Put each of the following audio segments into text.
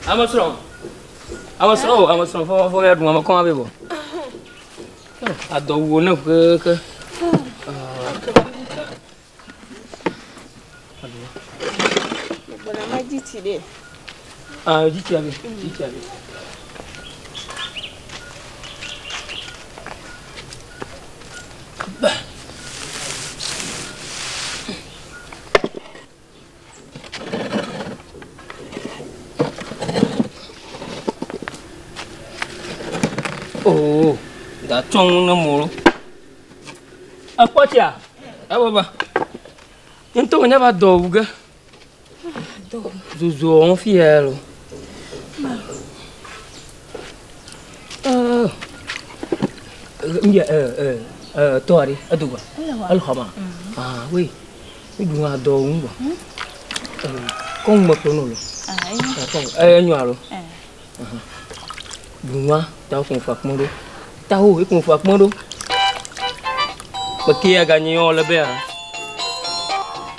Ame srɔ̃. Ame srɔ̃ o, ame srɔ̃ fɔ fɔ ya ɖu ame kɔma be bɔ. Adɔ wu ne keke. Gbɔna ma dzi tsi ɖe. Ah, dzi tsi abe, dzi tsi abe. Oh, gatsɔ ŋu ne mo. Ekpɔ tsia? Ebaba. Nye ŋutɔ menye va dɔ wu ge. Zozo wɔm fi ya lo. Ŋdie tɔ aɖe edo gba. Ele xɔ ma. Ah oui. Mi ɖu hã dɔ ŋu gbɔ. Kɔ ŋu me kplɔ no lo. Enyo alo. Ɖu nua ta wo fa kpɔn ɖo. Ta wo ekun fa kpɔn ɖo. Meke ya ganyi yɔ le bea.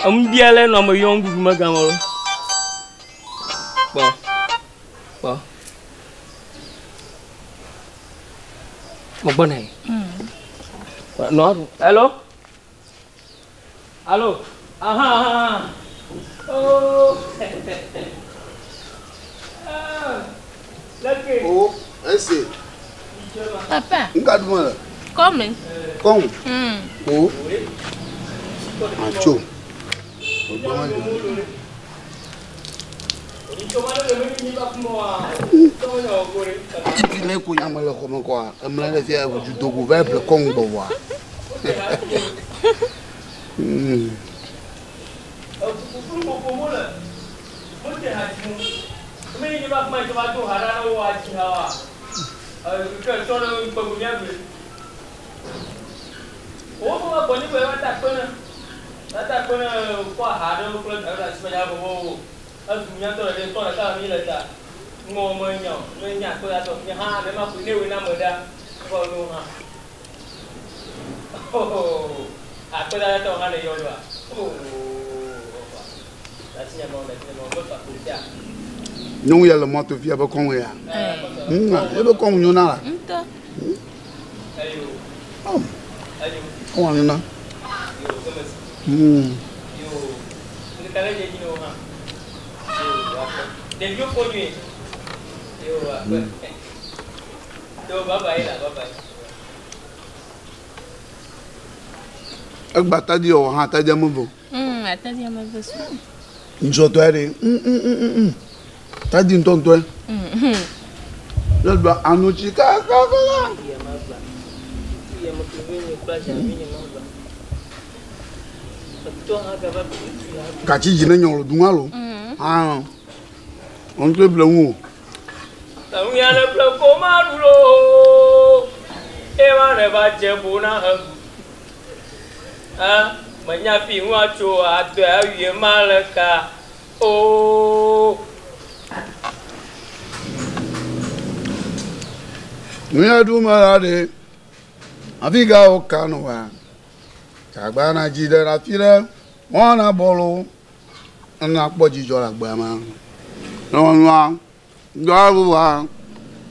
Emu bia le nɔ ame yɔ ŋuɖuɖu me gama lo. Kpɔ. Kpɔ. Megbɔna yi. Nɔ aɖu. Hello. Allo. Aha aha. Oh. Leke. Oh, ese. Papa. Nka du ma le. Kɔme. Kɔn. O. Atso. Ogbɔ ma le. Titi ne ko nyame le xɔme kɔa, emlɛ ɖe fia judogo va ble kɔn gbɔ wa. Nyɔnu ya le mɔto fia be kɔn ya. Ebe kɔn nyo na la. Ŋutɔ. Oh. Kɔn nyo na. Egba tadi wɔ hã tadi ame vo. Atadi ame ve su. Ŋutsɔtɔe ɖe. Tadi ŋutɔŋutɔe. Le ɖua anotsi kakaka. Gatsi dzi ne nyɔ le duma lo. Ah. Ŋutɔ ble ŋu o. Ŋuya le ƒle ko ma ɖu lo. Ema ne va dze bo na he. Ah, menya fi ŋua tso adɔe awie ma le ka. Oh. Nuya ɖu me la ɖe. Afi ga wo ka no wa. Tagba na dzi ɖe afi ɖe. Wɔna bɔlu. Ena kpɔ dzidzɔ le agbea me. Ne wɔnua, dɔ wa,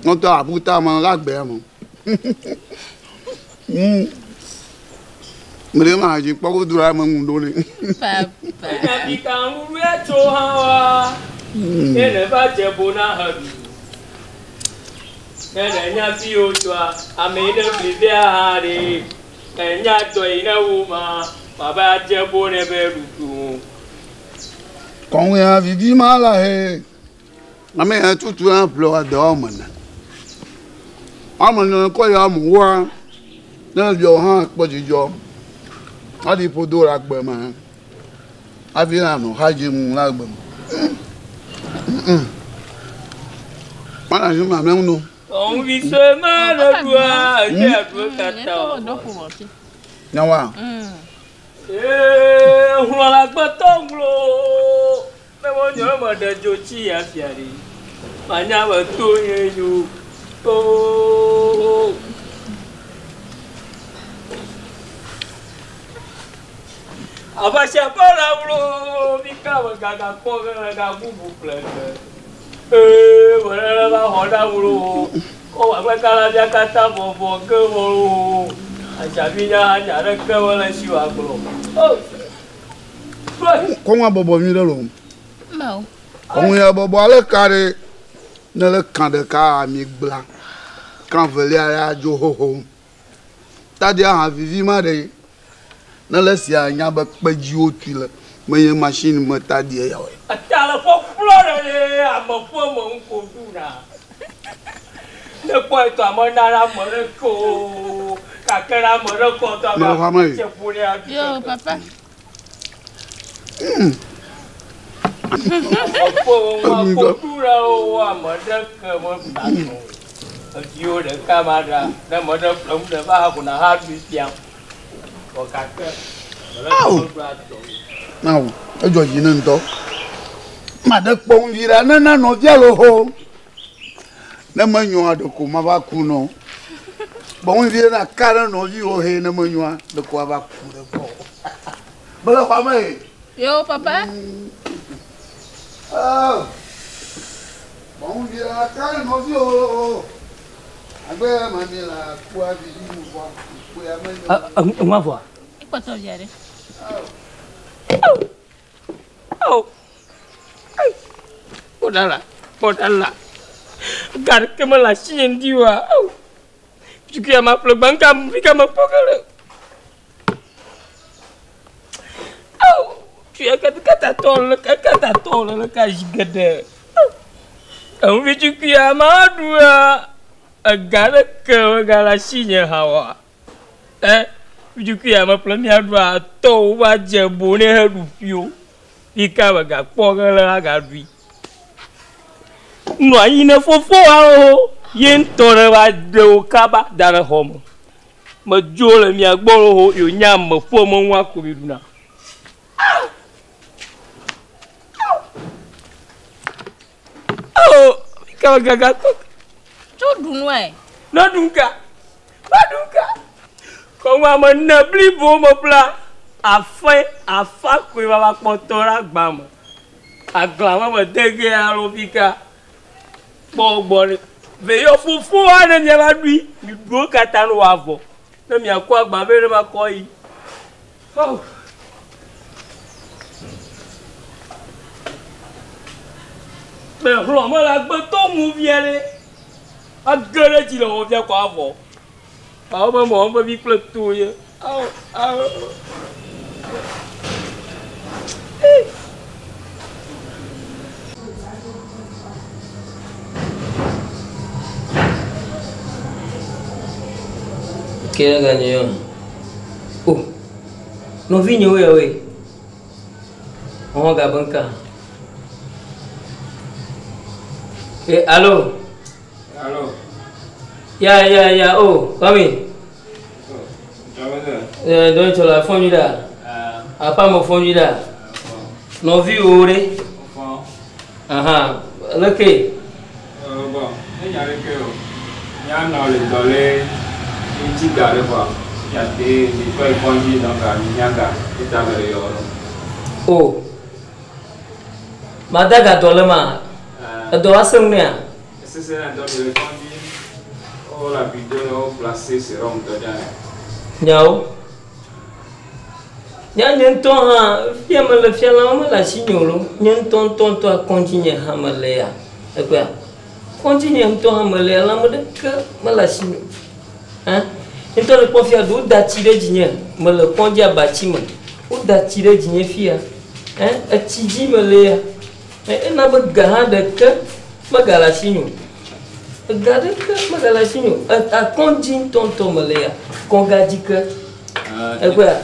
ŋutɔ abuta me le agbea me. Mede ma dzi kpɔ godo la me ŋu ɖo ne. Papa. Menya fi ka ŋuɖuɖu ya tso hã wa. Ne ne va dze bo na he ɖu. Ne ne nya fi wo tsoa, ame yi ne fli via hã ɖe. Enya dɔ yi ne wu ma, ma va dze bo ne be ɖuɖu. Kɔn ya vivi ma la he. Ame ya tutu ya ƒle wa dɔ me ne. Ame ne kɔ ya mu wa. Ne yɔ hã kpɔ dzidzɔ. Aɖi ƒodo le agbe me. Hafi na nɔ ha dzi ŋu le agbe me. Mana dzi ma mɛ ŋu. Ɔŋuvi sue ma le ɖua, edze aɖu katã. Nyawa. Ee, hlɔ la gbɔtɔ ŋlɔ. Ne wonye me ɖe dzo tsi ya fia ɖi. Manya be to ye yo. Oo. Abasia kɔ la wlo mi ka me gaga kpɔ ge le ga bubu ƒle ge. Ee, xɔ ɖa wolo kɔ wà kple kalabia katã vɔvɔ ke wolo ajabi nya nya ɖe ke wole si wà gblɔ. Kɔŋua bɔbɔ nyui ɖe lo. Mawu. Kɔŋu ya bɔbɔ ale ka ɖe ne le kan ɖeka ami gbla kan velia ya dzo xoxo. Tadia hã vivi ma ɖe ne le sia nya be kpedziwo tui le menye machine me tadia ya wɔe. Ata le ƒɔƒlɔ ɖe ɖe ame ƒe me ŋu ko ɖuna. Ne kpɔ etɔ ame na ɖe ame ɖe ko gake ɖe ame ɖe kɔ tɔ Me xɔ ame yi. tse ƒo ɖe aɖu. Yo, papa. Ƒe me ŋu ko ɖu ɖe wo ame ɖe ke me gba o. Eviwo ɖeka ma ɖa ne ame ɖe ƒle nu ɖe va ha na ha ɖui fiam. Vɔ gake ame ɖe Awu. ke me ɖua dɔ o. Na wo edzɔ dzi ne ŋutɔ. Ma ɖe kpɔ ŋu vi ɖa ne na nɔvia lo ho. Ne menyoa ɖeko ma va ku nɔ. Kpɔ ŋu vi ɖe na ka ɖe nɔviwo he ne menyoa ɖeko ava ku ɖe gbɔ. Mele xɔa me ye. Yo, papa. Oh. Kpɔ ŋu vi ɖe na ka ɖe nɔviwo. Agbe mami la kua vivi mu vɔ. Kua menyo. Ŋua vɔa? Ekpɔtɔ via ɖe. Awo. Kpɔ ɖa la, kpɔ ɖa la. Ga ɖeke mele asinye ŋdi oa. Awo. Tukui ma ƒle gbã ŋka fi ka mekpɔ ge le. Awo. Tuya katatɔ le katatɔ le le ka zi geɖe. Eŋuvi tukuia ma ɖua. Ega ɖeke megale asinye hã oa. Ɛ tukuia meƒle míaɖua tɔwo va dze bo ne heɖu ƒio. Fi ka megakpɔ ge le agaɖui. Nɔ anyi ne fofoawo ye ŋutɔ ɖe va ɖe wo kaba da ɖe xɔ me. Medzo le mia gbɔ xoxo yewo nye ame ƒe me ŋua ko mi ɖuna. Awo fi ka megagakpɔ. Tso ɖu nua. Ne ɖu ŋka, va ɖu ŋka. Kɔŋua ame ne blibo meƒlea afe afa koe va va kpɔtɔ ɖe agba me. Agla me mede ge alo fi ka. Kpɔ gbɔ ɖe. Ve yɔ fofoa ne miava ɖui, mi ɖu wo katã ne wòavɔ. Ne miakɔ agba vɛ ne makɔ yi. Oh. Be hlɔ̃ mele agbetɔ ŋu via ɖe. Age ɖe dzi le wɔ via kɔ avɔ. Awo be mɔ be vi kple to ye. Awo awo. Ke ga nye yo. O. Nɔvinyewo ya woe. Wɔn ga be ŋka. Eh, allo. Allo. Ya ya ya oh, Kwame. Eh, donc tu la fond là. Apa mo fond là. Nɔviwo ɖe. Fond. Aha, leke. Bon, enya ɖeke o. Míanɔ le dɔ le ŋuti ga ɖe kɔa. Míate mi kɔ yi kɔndzi donc mi nya ga eta me le yɔ ɖo. O. Mada ga dɔ le ma. Edɔ wa se ŋu nea? Sese na dɔ mi le kɔndzi. Wo la bi do ne wo place sérum tɔ dza. Nyawo. Nya nye ŋutɔ hã fia mele fia la mele asinye o lo. Nye ŋutɔ ŋutɔ ŋutɔ akɔndzi nye hã mele ya. Ekpɔa? Kɔndzi nye ŋutɔ hã mele ya lãme ɖeke mele asinye o. Hã? Ŋutɔ le kpɔ fia ɖe woda tsi ɖe dzinye. Mele kɔndzi abatsi me. Woda tsi ɖe dzinye fia. Hã? Etsi dzi mele ya. Ena be ga hã ɖeke megale asinye o. Ga ɖeke megale asinye o. Akɔndzi ŋutɔ ŋutɔ mele ya. Kɔgadzi ke. Ekpɔa?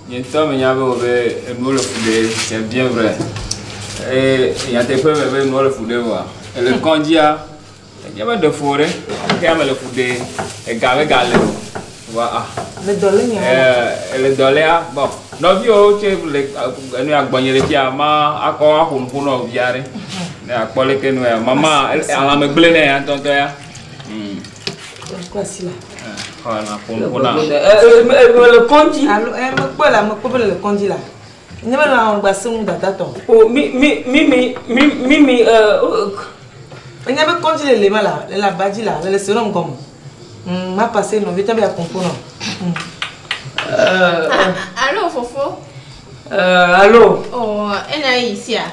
Nye ŋutɔ menya be wo be enuwo le fu ɖe, c'est bien vrai. Et nyateƒe me be enuwo le fu ɖe vɔa, ele kɔndzia, enye be ɖe fu ɖe, xexea me le fu ɖe, ega megale o. Vɔa ah. Le dɔ lé nye. Ele dɔ lea, bon, nɔviwo tse le enu ya gbɔnye le fia, ma akɔ aƒo nuƒo na via ɖe. Ne akpɔ leke nu ya, mama alãme gblẽ nɛ ya ŋutɔŋutɔ ya. Kɔ asi la. Xɔ na ƒo nuƒo na. Mele kɔndzi. Alo mekpɔ la mekpɔ be le kɔndzi la. Nye be lãme gba se ŋu dada tɔ. O mi mi mi mi mi mi mi Menya be kɔndzi le le ma la, le le aba dzi la, le le serum gɔme. Ma passe nɔvi tsã be yeaƒo nɔ. Allo fofo. Allo. Oh, ena yi sia.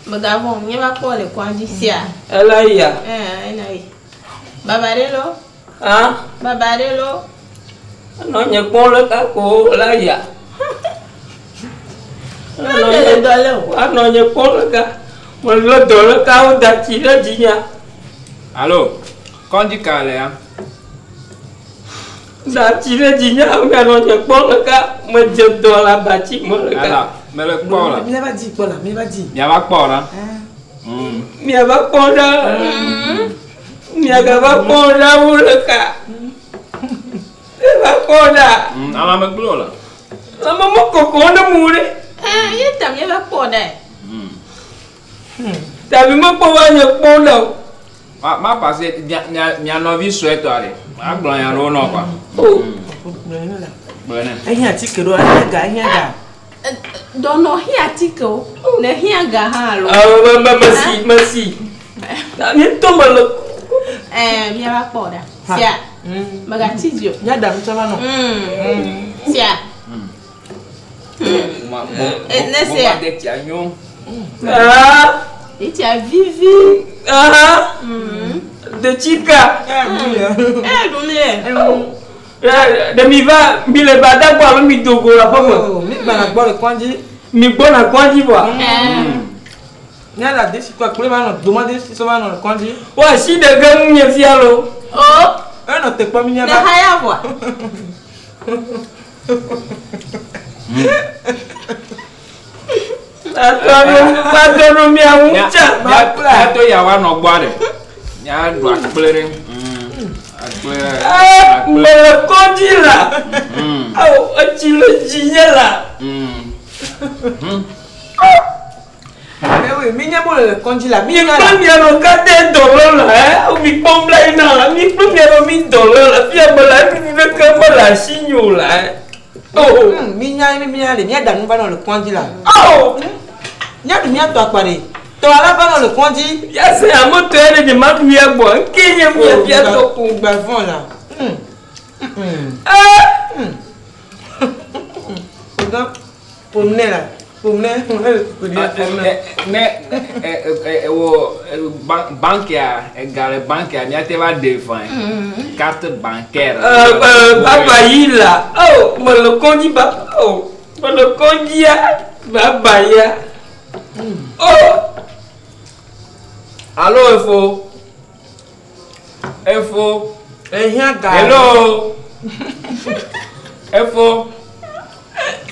Megavɔ̃, nye va kpɔ le kɔndzi sia. Ela yia. Ena yi. Baba ɖe lo. Ah. Baba ɖe lo. Enɔ nye kpɔm le ka ko la yia. Enɔ dɔ le o. Anɔ nye kpɔm le ka. Mele dɔ le ka wo da tsi ɖe dzinya. Allo, kɔndzi ka le ya? Da tsi ɖe dzinya mianɔ nye kpɔm le ka. Medze dɔ le abatsi me le ka. Ala, mele kpɔ la. Míava dzi kpɔ la, míava dzi. Miava kpɔ la. Miava kpɔ ɖa. Miagava kpɔ ɖa wo le ka. Miava kpɔ ɖa. Ame megblɔ o la. Ame mekɔkɔ ne mu ɖe. Ye ta miava kpɔ ɖa. Tabi mekpɔ va nye kpɔ ɖa o. Ma passe mia nɔvi suetɔ ɖe. Agblɔ nya ɖewo nɔ kɔa. Gblɔ nɛ. Ehiã atike ɖo, ehiã ga, ehiã ga. Dɔnɔ hiã atike o. Ne hiã ga hã lo. Mesi, mesi. Nye ŋutɔ mele. Miava kpɔ ɖa. Sia. Megatsi dzi o. Míaɖa nu tsɔ va nɔ. Sia. Ne sia. Bomade tsia nyo. Etsia vivi. Detsi ka. Ɖu mi le. Ɖe mi va mi le va da gbɔ alo mi do go le aƒe me. Mi gbɔna gbɔ le kɔndzi. Mi gbɔna kɔndzi vɔa. Míaɖa desi kɔ akple va nɔ gboma desi sɔ va nɔ le kɔndzi. Wa asi ɖe ge ŋu nye fia lo. O. Enɔ te kpɔ mi Ne míava. haya vɔa. Atɔ ɖo mia ŋu tsa. Miato ya wa nɔ gbɔ ɖe. Miaɖu akple ɖe. Akple. Mele kɔndzi la. Awo etsi le dzinye la. Ewe mi nye bo le kɔndzi la. Mi Mi nya kple la. mia nɔ katã dɔ lɔ la ɛ. Mi kpɔm la yina la. Mi kple mia nɔ mi dɔ lɔ la. Fia me la nuɖuɖu ɖeke mele asinye o la ɛ. Oh. Mi nya mi nya le míaɖa nu va nɔ le kɔndzi la. Oh. Míaɖu míatɔ akpa ɖe. Tɔ ala va nɔ le kɔndzi. Ya se ametɔ ya ɖe nye ma ɖu ya gbɔ. Nke nye mia fia tɔ ko. Gba vɔn la. Ogan pomne la. Pomne. Ne wɔ bankia ega le bankia miate va ɖe fã. Carte bancaire. Baba yi la. Oh, mele kɔndzi ba. Oh, mele kɔndzi ya. Baba ya. Oh. Allo Efo. Efo. Ehiã ga. Hello. Efo.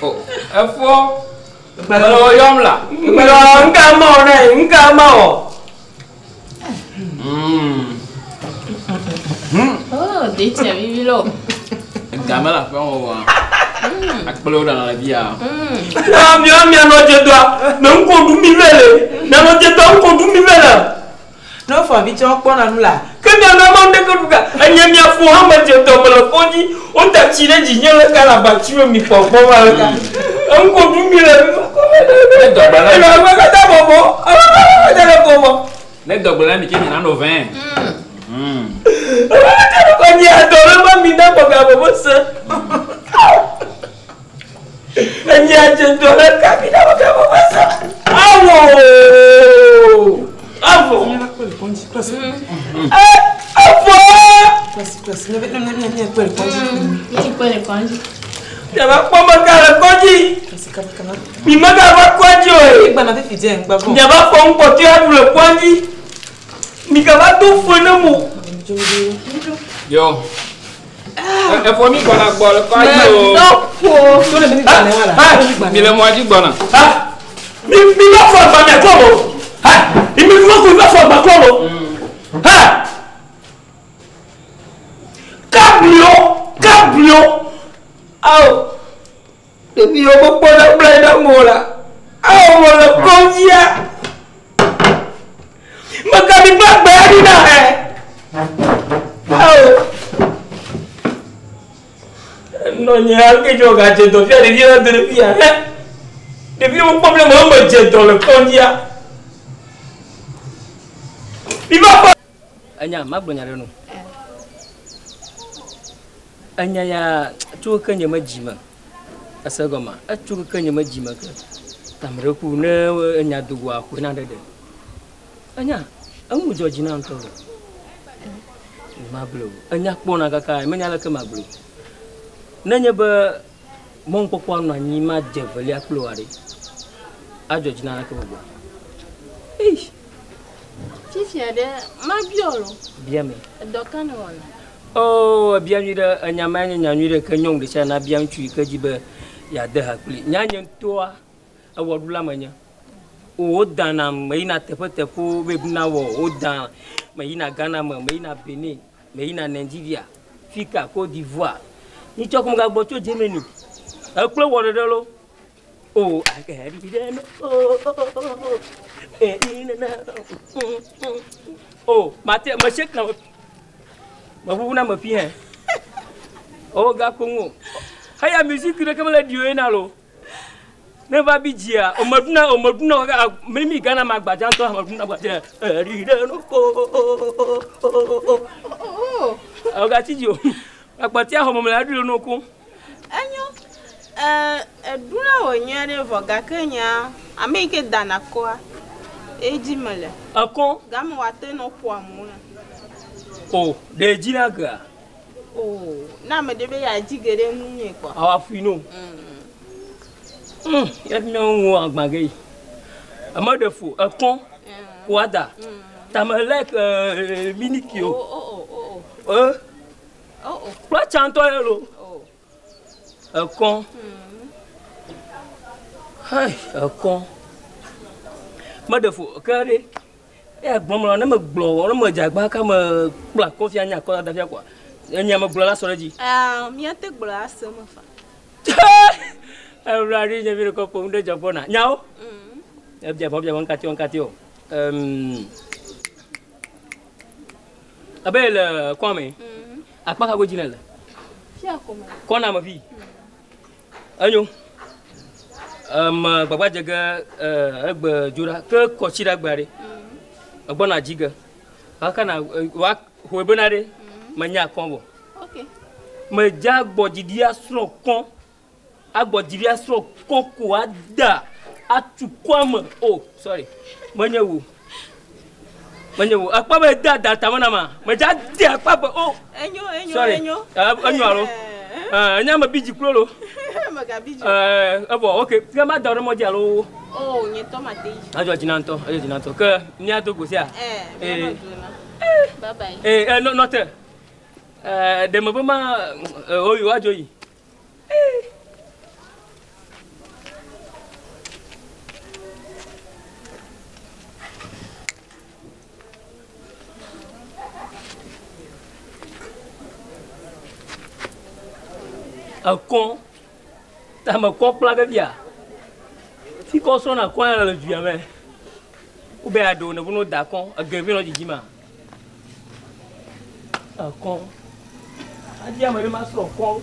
Oh, Efo. Mele wo yɔm la. Nka ma o ne, nka ma o. Oh, detsia vivi lo. Game le aƒe me wa. Akplewo ɖana le fia. Na mia mia nɔ dze dɔa, me ŋkɔ ɖu mi vɛ le. Mia nɔ dze dɔa ŋkɔ ɖu mi vɛ le. Ne wofɔ vi tsɛ wokpɔna nu la. Ke mia nɔ ma ŋɖeke ɖu ga. Enye mia fo hã me dze dɔ me le kɔndzi. Wota tsi ɖe dzinye le ka le abatsi me mi kpɔkpɔ va le ka. Ŋkɔ ɖu mi le. Ne dɔgbe la. Ame katã bɔbɔ. Ame katã le bɔbɔ. Ne dɔgbe la mi ke mi nanɔ vɛ. Ame katã le kɔndzi adɔ le ma mi na gbɔgbe bɔbɔ se. Enye adze dɔ le ka mi na gbɔgbe bɔbɔ se. Awo. Avɔ. Míava kpɔ le kɔndzi. Klasi. Avɔ. Klasi klasi. Ne ne ne ne kpɔ le kɔndzi. Mi kpɔ le kɔndzi. Miava kpɔ meka le kɔndzi. Klasi kaba kaba. Mi megava kɔndzi o. Egbana fifi dze ŋgba vɔn. Miava fɔ ŋkpɔtɔe aɖu le kɔndzi. Mi gava do fe ne mo. Yo. Efo mi gbɔna gbɔ le kɔndzi o. Dɔƒo. Tó le mi gbalẽ wa la. Mi le mɔ dzi gbɔna. Mi mi va fɔ agba mia klɔ o. Ha! Mi mi va ko mi va fɔ agba klɔ o. Ha! Kablio kablio. Awo. Ɖeviwo me kpɔ ɖe bla ɖe mo la. Awo mo le kɔndzia. Meka mi gba gbe aɖi na hɛ. Awo. Nɔ nye ake dzɔ gadze dɔ fia ɖevi la do ɖe fia hɛ. Ɖeviwo kpɔm le me me dze dɔ le kɔndzia. Mi va fɔ. Enya magblɔ nya ɖe nu. Enya ya tso ke nye me dzi me. Ese gɔma etso ke nye me dzi me ke. Tame ɖe ku ne enya dogoa ƒoe na ɖeɖe. Enya enu dzɔ dzi na ŋutɔ lo. Magblɔ o. Enya kpɔna kaka menya leke magblɔ o. Nenye be mɔnukpɔkpɔa nɔ anyi madze velia kple wòa ɖe, adzɔ dzi na aleke gbegbe. Eish! Fifia ɖe, mabiɔ lo. Bia me. Edɔ ka nèwɔna? Oo, ebia nyui ɖe, enya ma nye nya nyui ɖe ke nyɔnu ɖesiaɖe nabia ŋutsu yi ke dzi be yeade ha kpli. Nya nye ŋutɔa, ewɔɖula menye. Wodana meyina teƒeteƒewo be nawɔ, wodana meyina Ghana me, meyina Benin. Meyina Nigeria, fika, Côte d'Ivoire. Nyitsɔ ko megagbɔ tso Germany. Ekple wɔ ɖeɖe lo. O, agari ɖe no. O, e na na. O, mate mese kan. Meʋuʋu na me fi hɛ. O gako ŋu. Heya music ɖe ke mele ɖi o yena lo. Ne va bi dzia, omeɖuna omeɖuna mimi Ghana ma gbadza ŋutɔ ameɖuna gbadza. Eɖi ɖe no ko. Ɔgatsi dzi o. Akpatia xɔ mɔmle aɖi no ko. Enyo. Eɖuna wɔ nyuie ɖe vɔ gake nya ame yi ke dana kɔa edzi mele. Ekɔ. Game wòate nɔ ƒo amewo na. O, ɖe dzi na gea. O, ne ame ɖe be yeadzi ge ɖe ŋunye kpɔ. Awa fui no. Ya fi míawo ŋu agbã ge yi. Ame ɖe fo ekɔn ko ada. Tame like miniki o. E. Kpla tsãtɔ ye lo. Ekɔn. Hei ekɔn. Meɖe fo ke ɖe. Eya gblɔm la ne megblɔ ne medze agba ka me kpla kɔfia nye akɔ dada fia kɔa. Enya megblɔ la sɔ ɖe edzi. Ah, míate gblɔ ase me fa. Ewura ɖi nye vi ɖe kɔ ƒom ɖe dzɔ gbɔna. Nyawo. Ebia bɔ bia bɔ ŋkati ŋkati o. Abe le kɔa me. Akpa ka godzi ne le? Fia ko me. Kɔna me vi. Enyo. Eme gbagba dze ge egbe dzo ɖa ke kɔtsi ɖe agbea ɖe. Egbɔna dzi ge. Kaka na wa hoe bena ɖe menya kɔn vɔ. Okay. Medze agbɔdziɖi asrɔ̃ kɔn. Agbɔdziɖi asrɔ̃ kɔn ko ada atu kɔa me. Oh, sorry. Menye wo. Menye wo. Akpa be da da tame na ma. Medze ade akpa be oh. Enyo, enyo, Sorry. enyo. Enyo alo. Enya me bidzi klo lo. Megabi dzi. Evɔ okay. Ke ma da ɖe mɔ dzi alo. Oh, nye tɔ ma te yi. Adzɔ dzi na ŋutɔ, adzɔ dzi na ŋutɔ. Ke míado go sia. Eh, míanɔ du na. Bye bye. Eh, nɔ nɔ te. Ɖe me be ma oyi woadzo yi. Ekɔn tame kɔ kpla ge fia. Fi kɔ srɔ̃na kɔn ya le dua me. Wobe aɖewo ne vono da kɔn ege vi nɔ dzidzim ma. Ekɔn. Adi ame ɖe ma srɔ̃ kɔn.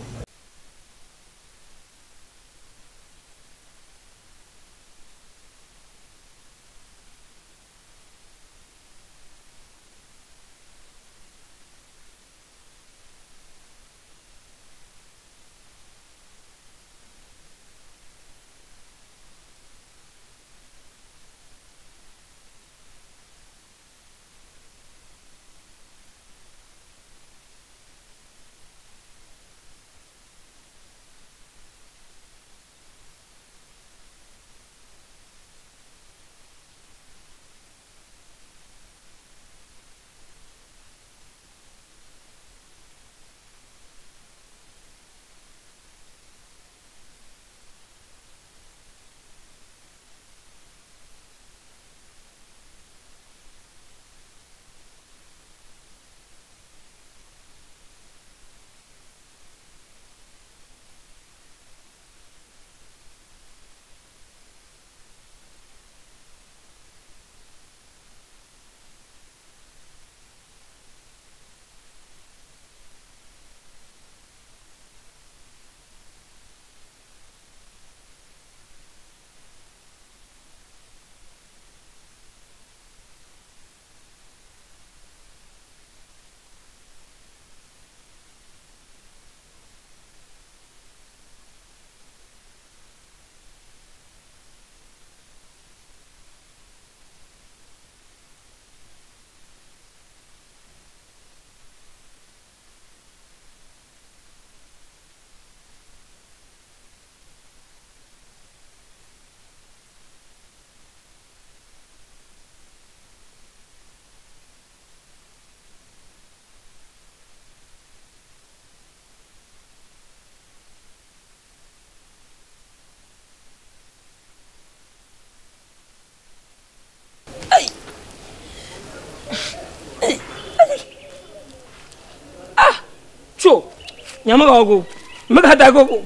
Nya mega go. Mega da go go.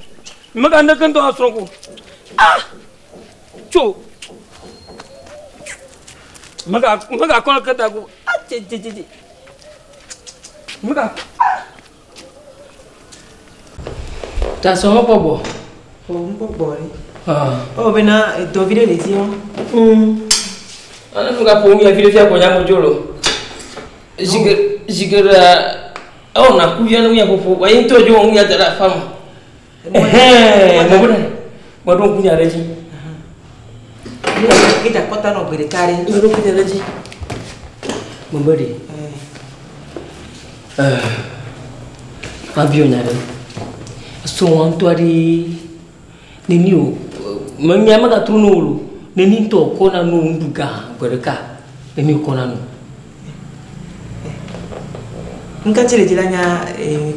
Mega ne kendo asro go. Ah! Tso. Mega mega kɔ ke da go. Ah tse tse tse. Mega. Ta sɔ mekpɔ gbɔ. O mekpɔ gbɔ ɖe. Ah. Ewɔ bena edɔ vi ɖe le dzi wɔm. Ane nu gaƒo nu ya vi ɖe fia kɔ nya mo dzo lo. Zige zige ɖe ewɔna kuvia nu ya ƒoƒo. Wa ye ŋutɔ dzo nu ya da ɖe afa me. Ɛhɛn, mɔ bena meɖo ŋku nya ɖe dzi. Eda kɔta nɔ gbe ɖeka ɖe. Meɖo ŋku nya ɖe dzi. Mebe ɖe. Mabio nya ɖe. Srɔ̃wòa ŋutɔ aɖe neni o menya megatro ne wò lo. Neni ŋutɔ wòkɔna nu nuɖu gã gbe ɖeka. Neni wòkɔna nu. Nuka ŋuti le dzi la nya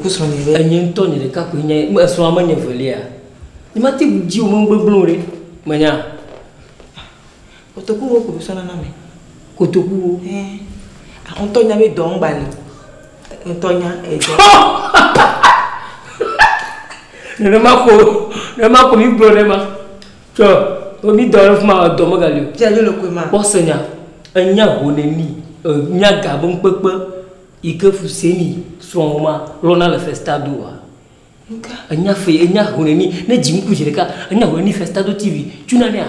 ku srɔ̃nye be? Enye ŋutɔ nye ɖeka koe nye esrɔ̃a menye evelia. Nyemate ŋu dzi wò me nugbegblẽ o ɖe. Menya. Kotokuwo ko mesɔna na ame. Kotokuwo? Ɛɛ. Ŋutɔ nya be dɔ ŋgba li. Ŋutɔ nya edɔ. Nenema ko nenema ko mi gblɔ ɖe ma. Tsɔ mi dɔ ɖe fima edɔ megali o. Dze le koe ma. Kpɔ se nya. Enya ho neni enya ga be ŋkpekpe yi ke Fuseni srɔ̃wò ma lɔna le Festado oa? Nuka? Enya fe enya ho neni ne dzi ŋku zi ɖeka enya ho neni Festado TV tsuna nea?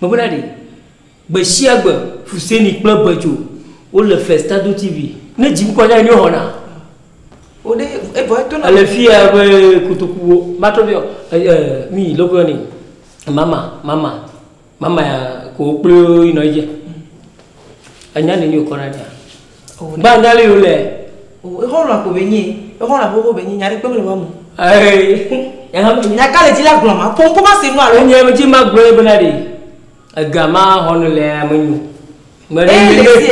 Mebena ɖe gbe sia gbe Fuseni kple Bedzo wole Festado TV ne dzi ŋkua nya neni woxɔna? Wo ɖe evɔ etona. Ele fia be kotokuwo matrɔ biɔ e mi loko yɔnɛ mama mama mama ya ko wokple yinɔ edzi. Enya neni wokɔna nea? Gba nya le yiwo le. Exɔlɔ̃a ko be nye, exɔlɔ̃a xoxo be nye, nya ɖe kpe mele wa mo. Ee, Nya ka le dzi la gblɔ ma, ƒoƒo ma se nu alo. Enye me dzi ma gblɔ ye bena ɖe, ega ma xɔ nu le ame nyo. Me ɖe Eye mi le le. si,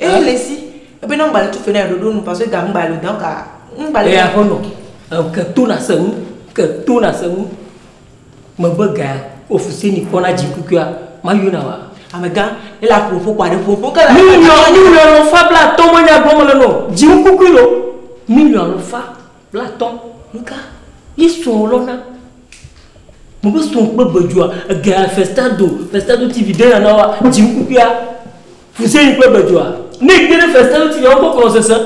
eye le si. Ebe na ŋgba le tu fe na ɖoɖo nu parce que ga ŋgba le donc a ŋgba le. Eya ƒe nɔ, ke to na se nu, ke to na se nu. Megbe ga ofuseni kpɔna dzi kukuia, ma yona wa. Amegã, ele aƒoƒo kɔ aɖe ƒoƒo ke la. Miliɔn miliɔn lɔfa bla atɔ̃ menya gblɔm mele nɔ. Dzi kukui lo. Miliɔn lɔfa bla atɔ̃. Nuka? Ye srɔ̃ lɔna. Megbe srɔ̃ kple gbedzoa, ega Festado, Festado TV ɖe nana wa dzi kukuia. Fuseni kple gbedzoa. Ne gbe ɖe Festado TV wo kɔkɔ sese.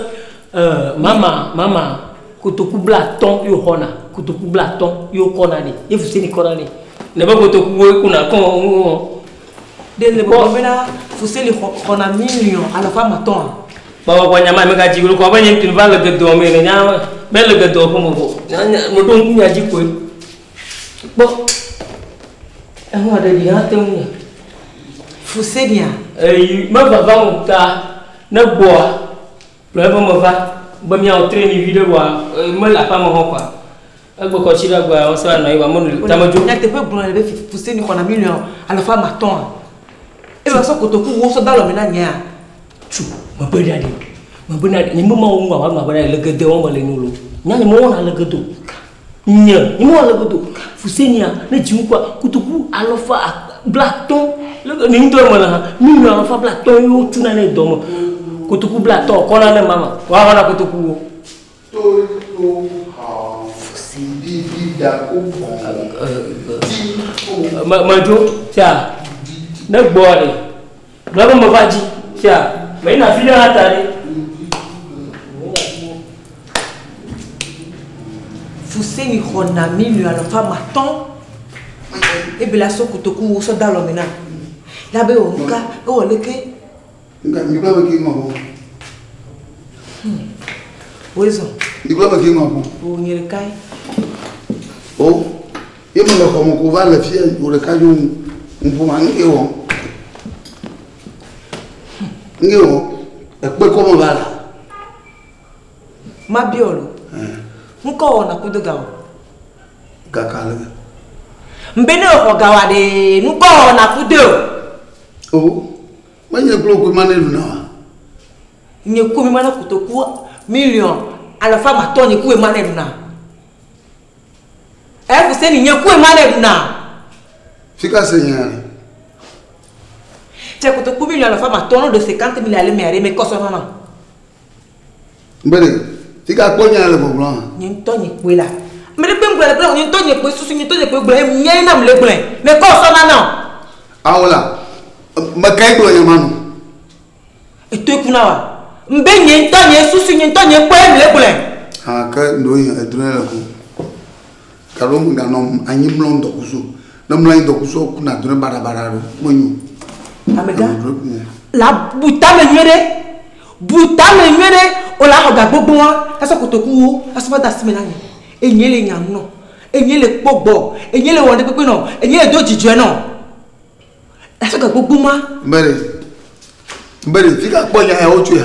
Mama, mama, kotoku bla atɔ̃ yo xɔna, kotoku bla atɔ̃ yo kɔna nɛ. Ye Fuseni kɔna nɛ. Ne be kotoku wo kuna kɔn wo. Ɖe le gbɔgbɔ bena Fuseni xɔna miliɔn alafa atɔ̃a. Kpɔ kpɔ nya ma mega dzi kɔ be nye ŋutɔ va le gedoa me ne nya me le gedoa ƒe me vɔ. Nya nya meɖo ŋku nya dzi koe. Kpɔ. Ehu aɖe ɖi hã te ŋu nye. Fusenia. Eyi mevava o ta ne gbɔa kplɔ eƒe me va be míawɔ treni vi ɖe vɔa mele aƒea me hã kɔa. Egbe kɔ tsi ɖe gbɔa wosɔ anɔ anyi vɔa menu tamedzo. Nyateƒe gblɔ le be Fuseni xɔna miliɔn alafa atɔ̃a. Ebe sɔ kotoku wo sɔ da lɔ me na nyea. Tsu megbe ɖe ɖe. Megbe na nye me mawo ŋu awa magbe na le gede wɔm le nu lo. Nya nye mewɔna le gedo. Nye nye mewɔna le gedo. Fusenia ne dzi ŋkua kotoku alafa bla atɔ̃. Le ne ŋutɔ me le hã miliɔn alafa bla atɔ̃ ye wotsuna ne dɔ me. Kotoku bla atɔ̃ kɔna ne mama. Woaxɔna kotoku wo. Medzo tia ne gbɔa ɖe. Gblɔ be meva dzi tia meyina fi ɖe hã ta ɖe. Fuseni xɔna miliɔn alafa atɔ̃. Ebe la sɔ kotoku wo sɔ da lɔ me na. La be wɔ nuka ewɔ leke. Nka mi gblɔ be ke ŋɔ bo. Woezɔ. Mi gblɔ be ke ŋɔ bo. Wo nye ɖeka ye. O, ye me le xɔme ko va le fia wo ɖeka dzo ŋu ma nu ke wɔ. Nke wɔ. Ekpe kɔ me va la. Ma biɔ lo. Ŋkɔ wɔ na kudo ga o. Gaka le. Mbe ne xɔ ga wa ɖe ŋkɔ wɔ na kudo. O, menye kple koe ma ne ɖuna wa. Nye ku mi ma na kotoku miliɔn alafa atɔ̃ nye ku ma ne ɖuna. Fuseni nye ku ma ne ɖuna. Fika se nya le. Tse kotoku miliɔn alafa atɔ̃ no de 50 mille ale me are me kɔsɔ nana. Mbe de Fika kpɔ nya le gbɔgblɔ hã. Nye ŋutɔ nye kpoe la. Ame ɖe kpe ŋgblɔ le kple nye ŋutɔ nye kpoe susu nye ŋutɔ nye kpoe gblɔ nye nam le gblɔe. Me kɔ sɔ na nɔ. Awo la, me kae gblɔ nya ma nɔ? Eto ku na wa. Mbe nye ŋutɔ nye susu nye ŋutɔ nye kpoe le gblɔe. Ha ke ndo yi edro le ku. Galo me ganɔ anyi mlɔ ŋdɔkusu. Ne mlɔ anyi ŋdɔkusu ku na drɔe baɖabaɖa ɖo. Menyo. Amegã. La bu tame nyuie ɖe. Bu tame nyuie ɖe. O la xɔ ga gbogbo wa. Esɔ kotokuwo. Esɔ va de asi me na nye. Enye le nya nɔ. Enye le kpɔ gbɔ. Enye le wɔ ɖe kpekpe nɔ. Enye le do dzidzɔe nɔ. Esɔ ga gbogbo ma. Mbere. Mbere fika kpɔ nya yawo tso ya.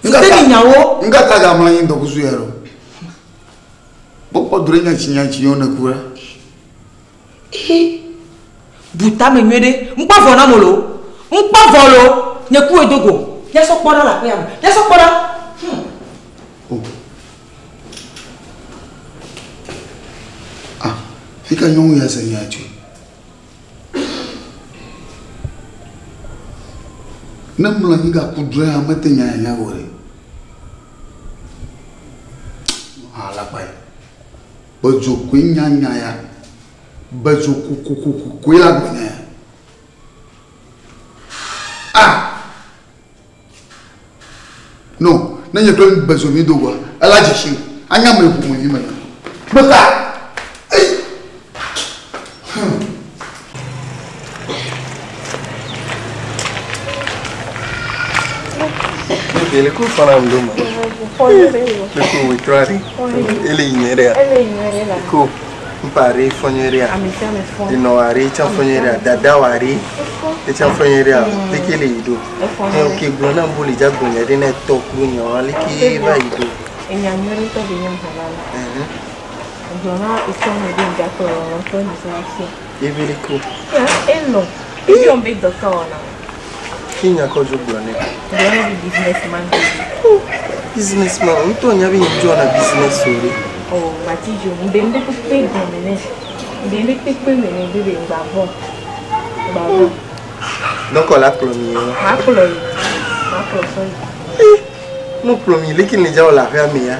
Fuseni nyawo. Nga ta ga mlɔ anyi ŋdɔkusu ya ɖo. Kpɔkpɔ drɔe nyatsi nyatsi yewo ne ku ɖa. Ee. Bu tame nyuie ɖe. Ŋkpɔ vɔ na mo lo. Ŋkpɔ vɔ lo. Nye ku edogo. Míasɔ kpɔ ɖa le aƒea me. Míasɔ kpɔ ɖa. Oh. Ah, fika nyɔnu ya se nya tsoe. Ne mlɔ anyi gaku drɔe hã mete nya ya nya o ɖe. Alakpa ye. Bedzokoe nya nya ya. Bedzo kokokokoe la gblɔ nya ya. Ah! No, ne nye kple bedzo mi do goa, ela dze si. Anya me ƒomevi me. Meka! Ei! Bébé, le coup fana ndoma. Le coup witrari. Ele inyerea. Ko mpare fonyerea. Ino are cha fonyerea. Dada wari. Cha fonyerea. Lekele ido. E o ke gblɔ na mboli dza gblɔ nya ɖe ne tɔ kuro nyawa leke va yi do. Enya nyuie ŋutɔ be nye ŋu la. Gblɔ na etɔ me be ŋdza kplɔ lɔlɔ̃tɔ nyi sɔ afia. Ebe le ko. Elɔ. Ebi wɔn be dɔ ka wɔna. Fi nya kɔ dzo gblɔ nɛ. Gblɔ ne be businessman be. Businessman ŋutɔ nya be nye dzo wɔna business o ɖe. Oh, mati dzo. Ŋde ŋde kpekpe gɔme nɛ. Ŋde ŋde kpekpe me nɛ be be ŋgba vɔ. Ŋgba vɔ. Donc la kplɔ mi ye. Ma kplɔ yi. Ma kplɔ sɔ yi. No kplɔ mi leke ne dza wɔ le aƒea me ya.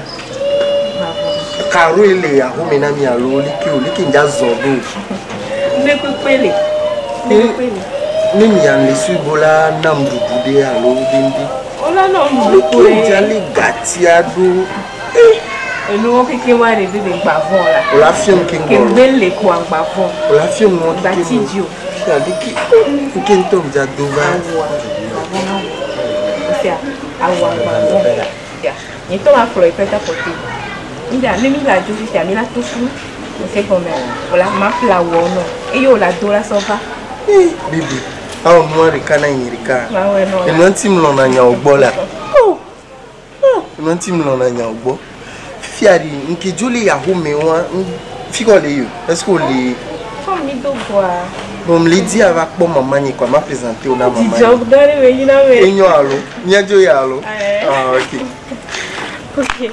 Ŋgba vɔ. Karo ye le ahome na mi alo leke o leke ŋdza zɔ ɖo. Ŋde kpekpe le. Ŋde kpekpe le. Ne mia le suibo la nam ɖuɖu ɖe alo ɖe ŋɖe. Wola nɔ nuɖuɖu Leke koe. ŋdza le gatia ɖo. Enuwo keke wa ɖe be be ŋgba vɔ la. O la fiam ke Ke ŋgɔ. ŋgbe le koa ŋgba vɔ. O la fiam ŋɔ Ŋgba keke tsi ŋgɔ. dzi o. Fia leke nke ŋutɔ ŋdza do va. Awua ŋgba vɔ na wo. Fia awua ŋgba vɔ. Fia nye tɔ ma kplɔ yi pɛtɛ pɔte. Mi la ne mi la dzo fifia mi la to fu. O se gɔme o la ma ƒle awuawo nɔ eye o la do la sɔ va. Bibi, awo nua ɖeka na nye ɖeka. Mawɔe nɔ la. Enua ŋuti mlɔna nyawo gbɔ la. Enua ŋuti mlɔna nyawo gbɔ. Fifia ɖi nke dzo le ahome wa fi kɔ le yi o. Est-ce que o le Comme mi do goa. bon le di ava kpɔ mama nye quoi ma présenter o na mama Dzidzɔ nye. gã ɖe me yina me. Enyo alo míadzo ya alo. Aye. Ah ok. Ok.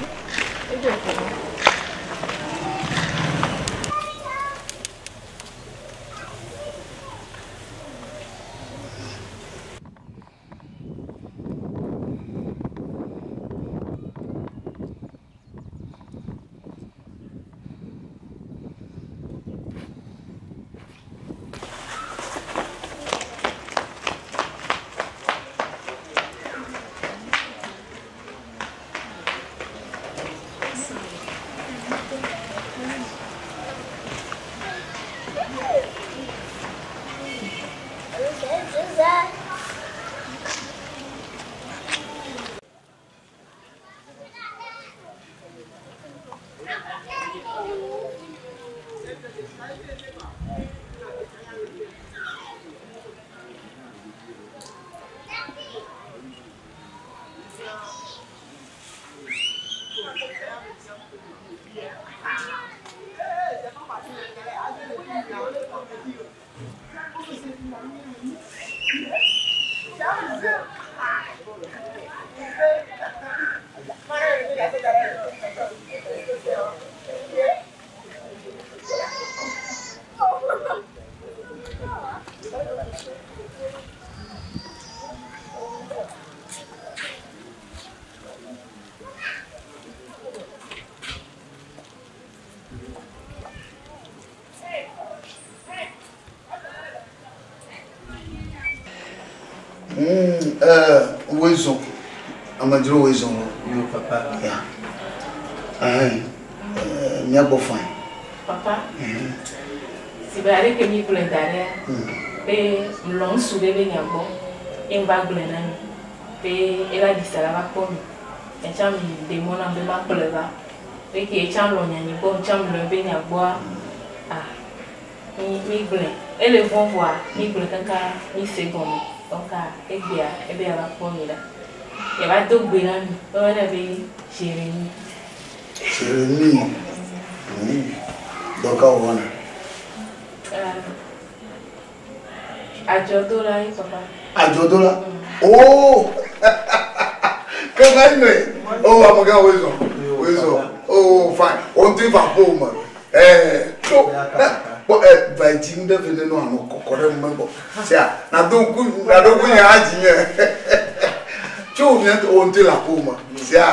Woezɔ. Amedzro woezɔ. Yo papa. Ya. Míagbɔ fine. Papa. Si be ale ke mi gblɔe da ɖea, be mlɔ ŋutsu ɖe be nya gbɔ ye ŋva gblɔe na mi be ela ɖi sa la va kpɔ mi. Etsã mi ɖe mɔ nam be makplɔe va. Be ke etsã lɔ nya nye gbɔ, etsã mlɔ be nya gbɔa, ah, mi gblɔe. Ele vɔ̃ vɔa, mi gblɔe kaka mi se gɔme. Donc egbea ebe yava kpɔ mi la. Yava do gbe na mi. Woyɔnɛ be Jérémie. Jérémie. Dɔ ka wòwɔna? Adzɔdola ye papa. Adzɔdola? Oh! Kama ime. Oh, amegã woezɔ. Woezɔ. Oh, fine. Wo ŋutɔ va ƒo me. Tso. Kpɔ va dzi ŋu ɖe fi ne nɔ anɔ kɔkɔ ɖe me gbɔ. Sia, nado ŋku nado ŋku nye adzi nye. Tso mía wo ŋutɔ le aƒo me. Sia,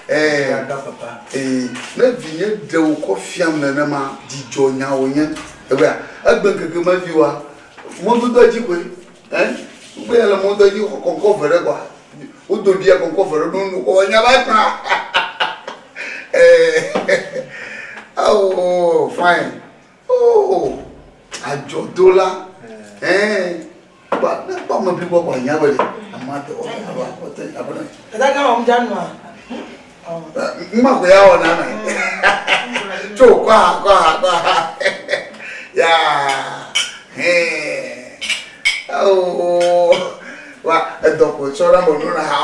ne vinye ɖe wo kɔ fiam nenema dzidzɔ nyawo nye. Ewɔa, egbe ŋkeke me viwoa, mɔdodoa dzi koe. Ugbe ya le mɔdodoa dzi xɔ kɔnkɔ ve ɖe kɔa. Wodo ɖia kɔnkɔ ve ɖe ɖo nu kɔ nya va kpa. Oh, fine. Oh, adzɔdola. Ba ne kpɔ ame blibo kɔ nya be ɖe. Ama tɔ alo akpɔtɔ abɔnɔ. Dada gã wɔm dza nua. Ŋma ko ya wɔ nana. Tso kɔ ha kɔ ha kɔ ha. Ya. Oh. Wa edɔ ko tsɔ ɖe mo nu na ha.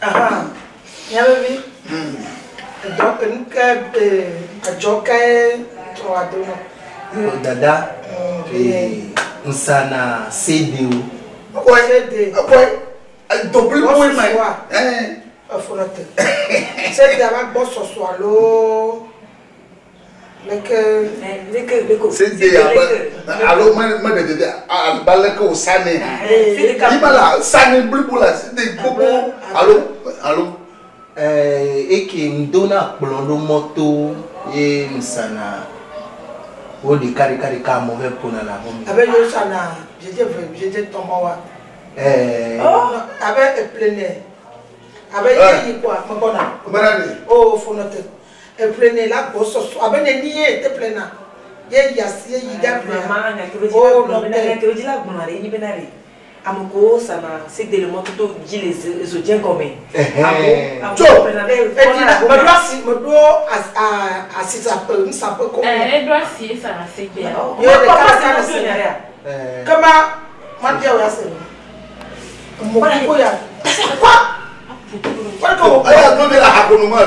Aha. Nya vevi. Edɔ nuke adzɔ kae trɔ ado nɔ. Yo dada. Nsana CD o. Ɔkɔe. Ɔkɔe. Edɔ blibo ma. Efo nɔ te. CD ava gbɔ sɔsɔ alo leke. CD abe alo me me ɖe ɖe abe leke wo sane. Iba la sane blibo la CD gbogbo alo alo. Eke ŋdona kplɔ ɖo mɔto ye nsana wo ɖeka ɖeka ɖeka amewo va ƒona le aƒeme. Abe yewo sana dzedze ve dzedze tɔ ma wa. Abe eplene. Abe ye yi kɔa megbɔna. Mena ni. O fo nɔ te. Eplene la gbɔ sɔsɔ abe neni ye te plena. Ye yi asi ye yi ɖe plena. O nɔ te. Ameko sana CD le mɔtoto dzi le zodze gɔme. Tso. Edina meɖo asi meɖo asisaƒe nusaƒe ko. Eɖo asi esana CD. Ye ɖeka ɖeka le se. Kema ma bia wo ya se. Mo ko ya. Kɔ. Kɔ ko. Eya do mi la hakonu me.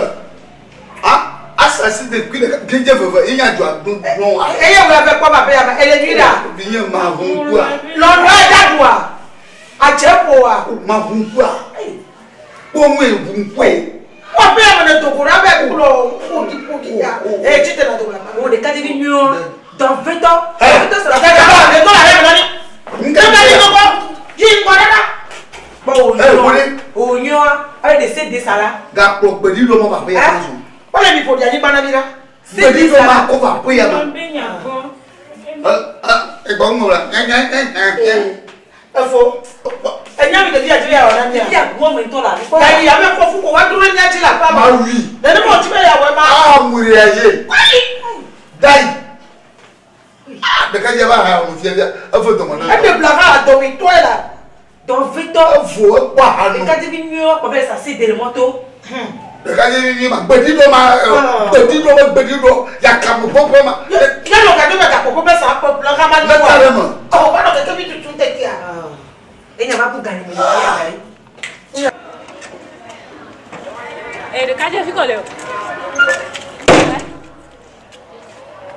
Ah, asasi de kui ɖeka dzedze veve ye nya dzɔ ado nɔ wa. Eye wo la fɛ kpɔ ba be ya ma ele nyui ɖa. Vinye ma ʋu ŋkua. Lɔlɔ ya ɖua. Adze ƒo wa. Ma ʋu ŋkua. Kpɔ ŋue ʋu ŋkue. Wọ́n bẹ́ẹ̀ mọ̀ ní tòkòrò abẹ́ kúlọ̀ kúdi kúdi ya. Ẹ jí tẹ̀lé àtòkòrò àmà. O ɖeka ɖevi nyuiɔ. Dɔnvetɔ. Dɔnvetɔ sọ̀rọ̀. Kẹ̀kẹ́ bá mi tó la rẹ̀ mi lọ́ní. Kẹ̀kẹ́ yìí kọ́kọ́ yìí ń kọ́ dada. Kpɔ o nyɔ. O nyɔ. Ayi de CD sa la. Gakplɔ gbeɖi ɖo ma va ƒe ya ma zɔn. Wọ́n lè mi ƒo di anyigba na mi la. Gbeɖi ɖo ma kɔ va ƒe ya ma. Egbɔ ŋu la. Efo. Enya mi ɖevi adi ya wɔ na mi. Ɖevi agbɔ me ŋutɔ la. Gayi ame kɔ fu ko wa dúró ní adi la fa ma. Ma wi. Nene mo ti bɛ ya wɔ ma. Aa muri ya ye. Dayi. Ɖeka dze va ha mo fia fia efe dɔmɔ na. Eɖe bla ha dɔwitɔ ye la. Dɔnvetɔ. Evo ekpɔ ha nu. Ɖeka ɖevi nyuiɔ kpɔ bɛ sa CD le mɔto. Ɖeka ɖevi nyui ma gbeɖi ɖo ma gbeɖi ɖo gbeɖi ɖo yakame ƒoƒo ma. Ne lɔ ka do bɛ gakpo bɛ sa kpɔ bla ha ma Ne ta ɖe me. Ɔ ba nɔ keke mi tutu tete ya. Enya ma ku gani me ya gari. Ɖeka dze fi kɔ le o.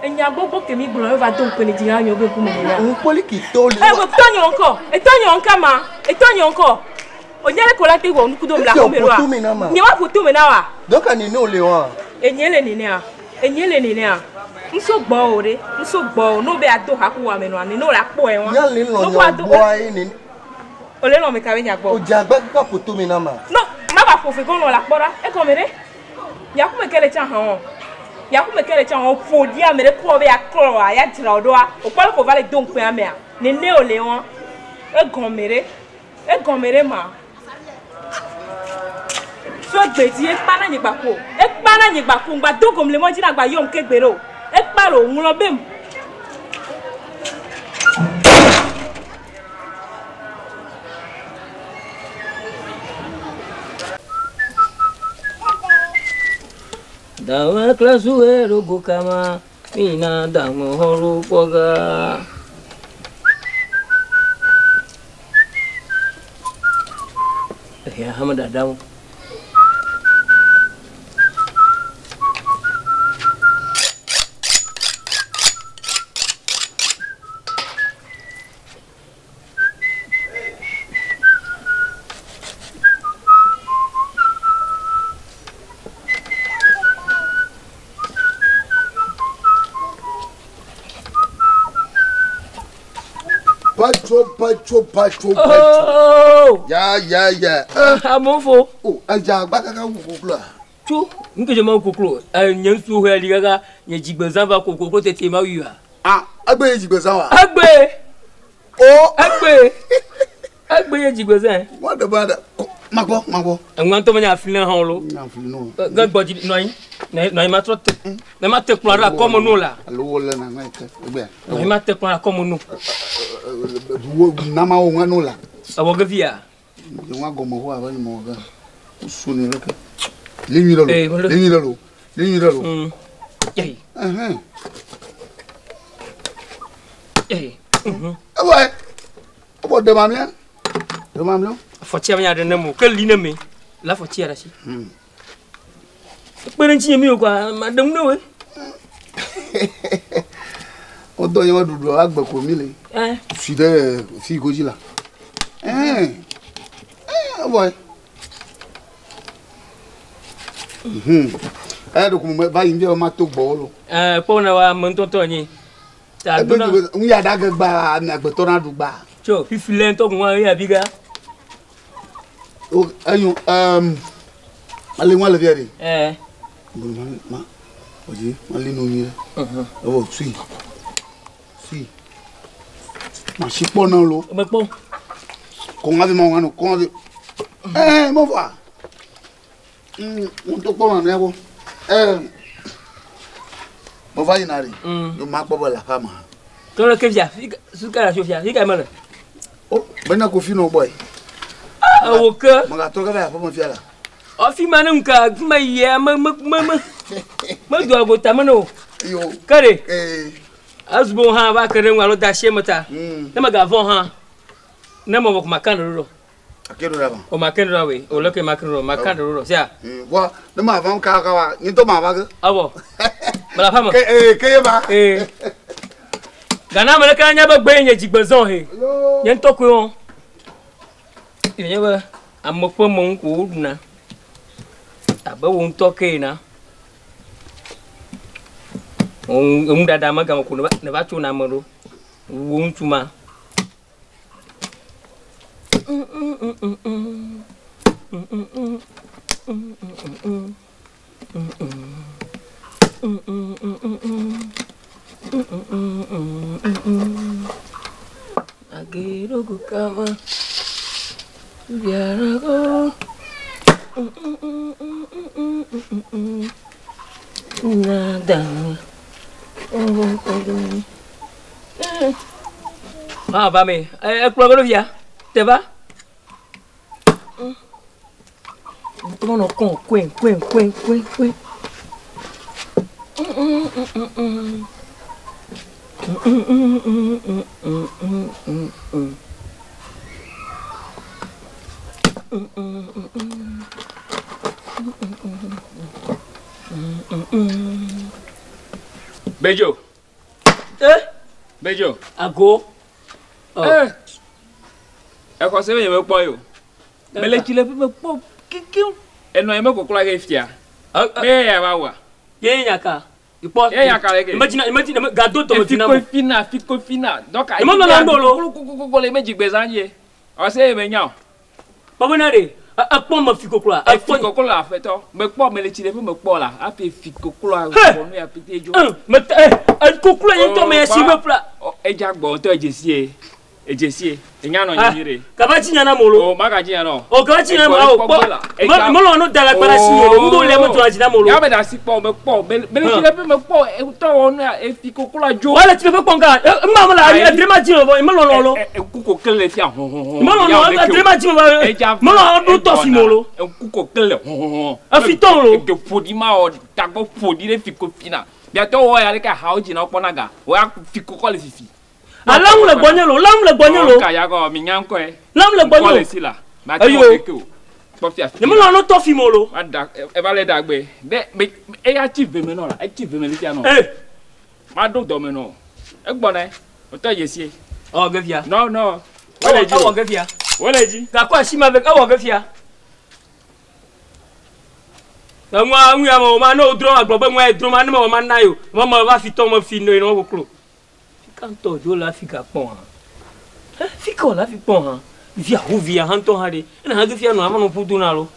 Enya gbogbo ke mi gblɔ eva do ŋkpe le dzi na nyo be ŋkume nene. Ŋkpɔli ki tɔ li. Ɛ wo tɔ nyɔ ŋkɔ, etɔ nyɔ ŋka ma, etɔ nyɔ ŋkɔ. O nye le ko la te wɔ nuku dom la Efi xɔme o ɖoa. ƒo tome na ma. Nye wa ƒo tome na wa. Donc ani ne o le wa. Enye le nenea, enye le nenea. Ŋso gbɔ o ɖe, ŋso gbɔ o. N'o be ado ha ku wɔ ame nɔa, ne n'o le akpɔ yɛ wa. Nya le lɔ N'o nyɔ ado- gbɔ ye ne. O le lɔ me ka be nya gbɔ. O dze agba kaka ƒo tome na ma. No, ma ba ƒo fe gɔnɔ la kpɔ ɖa. Egɔme ɖe. Nyakume ke le tsã hã o. Yakume ke le tsã o ƒo ɖi ame ɖe kpɔ be ya klɔ wa ya dzra wo ɖoa o kpɔ le ko va le do ŋkpɛ amea nene o le wɔn egɔme ɖe egɔme ɖe ma so gbedzi ekpa na nyigba ko ekpa na nyigba ko ŋgba do gom le mɔ dzi na gba yɔm ke gbe ɖe o ekpa le o ŋlɔ be mu. Dawe klasuwe rogo kama mina dango horo koga. Ya hama dadamu. Pacho, pacho, pacho, pacho. Oh! Ya, ya, ya. Amofo. Oh, aja agba kaka wu koklo a. Tso, nke ma koklo. Nye ŋutsu he li kaka nye dzigbezã va ko koklo tete ma wui wa. Ah, agbe ye dzigbezã wa. Agbe. Oh, Agbe. Agbe ye dzigbezã. Wa de ba de. Magbɔ, magbɔ. Eŋua ŋutɔ menye afli hã lo. Nya afli no. Ge gbɔ dzi nɔ anyi. Nɔ anyi ma trɔ te. Ne ma te kplɔ ɖe akɔme no la. Alo wo le na na ke. Egbe. Nɔ anyi ma te kplɔ ɖe akɔme no. Wo nama wo ŋua no la. Ewɔ ge via. Ŋua gɔme ho abe mo ge. Su ne le ke. Le nyui ɖe lo. Le nyui ɖe lo. Le nyui ɖe lo. Yeyi. Ɛhɛn. Yeyi. Ewɔ. Ewɔ de mamlɛ. De mamlɛ. Afɔtia me nya ɖe ne mo ke li ne me. Le afɔtia ɖe asi. Kpe ɖe ŋuti nye mi o kɔa ma ɖe ŋu ne woe. Wodɔ nye ɖuɖu agbe ko mi le. Si ɖe fi godzi la. Ɛɛ. Ewɔ. Eya ɖe ko me va yi ŋdɛ ma to gbɔ lo. Ɛɛ kpɔ na wa ame ŋutɔŋutɔ nyi. Ta do na. Ŋu ya ɖa ge gba ame agbetɔ na ɖu gba. Tso fifi le ŋutɔ ŋua ye abi ga. O enyo ale ŋua le fia ɖe. Ɛɛ. Ma ma oji ma li nu nyuie. Ewɔ tui. Tui. Ma si kpɔ na lo. Me kpɔ. Kɔn avi ma ŋua no kɔn avi. Ɛɛ mo fa. Ŋutɔ kpɔ ma mía gbɔ. Ɛɛ. Mo va yina ɖe. Yo ma kpɔ be le aƒea me. Tɔlɔ ke fia suka le fia fi ka me le. O bena kofi nɔ gbɔe. Ewo ke. Megatrɔ ge va yi aƒeme fia la. Ɔ fi ma ne ŋka fi ma yia me me me me me do ago tame ne o. Yo. Ke ɖe. Ee. Azugbo hã va ke ɖe ŋu alo da asi eme ta. Ne megavɔ hã ne me wɔ ko maka ɖe ɖo. Ake ɖo ɖa ba. O maka ɖe ɖo we. O le ke maka ɖe ɖo maka ɖe ɖo sia. Vɔ ne ma va ka ka wa nye ŋutɔ ma va ge. Awɔ. Mele aƒeme. Ke ee ke ye ba. Ee. Gana ame ɖeka nya be gbe nye dzigbezã he. Nye ŋutɔ koe wɔm. Nye be ame ƒe me ŋu ko woɖuna. Abe wo ŋutɔ ke ene. Enuɖaɖa me game ko ne va tso na ame ɖo. Wo ŋutsu ma. Agerogo kama. Biarago. Nada. Ah, va me. Ekplɔ be ɖo fia. Te va. Tɔmɔ nɔ kɔn kɔn kɔn kɔn kɔn kɔn. Bejo. Eh? Bejo. Ago. Eh. Exɔ se be nye mekpɔ ye o. Mele tsi le ƒe mekpɔ kekeŋ. Enɔ ye mekoklo ge fia. Me ya va wa. Ye nya ka. Ikpɔ. Ye nya ka le ke. Imagine imagine gado tɔ me tina mo. Fina fiko fina. Donc ayi. Ema nana ndo lo. Koko le me dzigbezã ye. Ɔse ye me nya o. Kpɔ bena ɖe. Ekpɔ me fi kokloa. Efi koklo la aƒetɔ. Mekpɔ me le tsi ɖe ƒe mekpɔ la. Hafi fi kokloa wɔ nu ya pete dzo. Me koklo ye ŋutɔ me ya si be ƒla. Edza gbɔ ŋutɔ edzesie. Edzesie. Enya nɔ nyui ɖe. Kaba tsi nya na mo lo. O maga dzi nya nɔ. O kaba tsi nya na mo. Kpɔ. Melɔ no da la kpara si lo. Ŋdo le me tɔ dzi na mo lo. Ya me da si kpɔ mekpɔ. Me le tsi ɖe ƒe mekpɔ etɔ wɔ nu ya efi kokloa dzo. Wale tsi ɖe ƒe kpɔ nka. Ema me la adre ma dzi lo. Melɔ nɔ lo. Eku kokle le fia hɔhɔhɔ. Melɔ nɔ adre ma dzi lo. Melɔ ɖo tɔ fi mo lo. Eku kokle le hɔhɔhɔ. Efi tɔ lo. Ege ƒoɖi ma wɔ tagbɔ ƒoɖi ɖe fi ko fina. Miatɔ wɔ ya ɖeka hawo dzi na wokpɔna ga. Wɔ ya fi kokɔ le fifi. Alam le gbɔnye lo, lam le gbɔnye lo. Ka ya gɔ mi nya ŋkɔe. Lam le gbɔnye lo. Si la. Ma ti wɔ ke o. Kpɔ fia. Nye melɔ no tɔ fi mo lo. Ma da eva le dagbe. Ne me eya tsi veme nɔ la, etsi veme le fia nɔ. Eh. Ma ɖo dɔme nɔ. Egbɔ ne. Otɔ yesie. Ɔ ge fia. No no. Wole dzi. Ewɔ ge fia. Wole dzi. Gakɔ asi ma ve ewɔ ge fia. Enua ŋu ya me ma ne wodrɔ agblɔ be ŋua ye drɔ ma ne me wɔ ma na yo. Ma me va fi tɔ me fi no ino koklo. Fika ŋutɔ dzo le Afrika kpɔ hã. Fika wòle afi kpɔ hã. Via hovia hã ŋutɔ hã ɖe. Ena hã ge fia nɔ ava nɔ ƒu do na lo.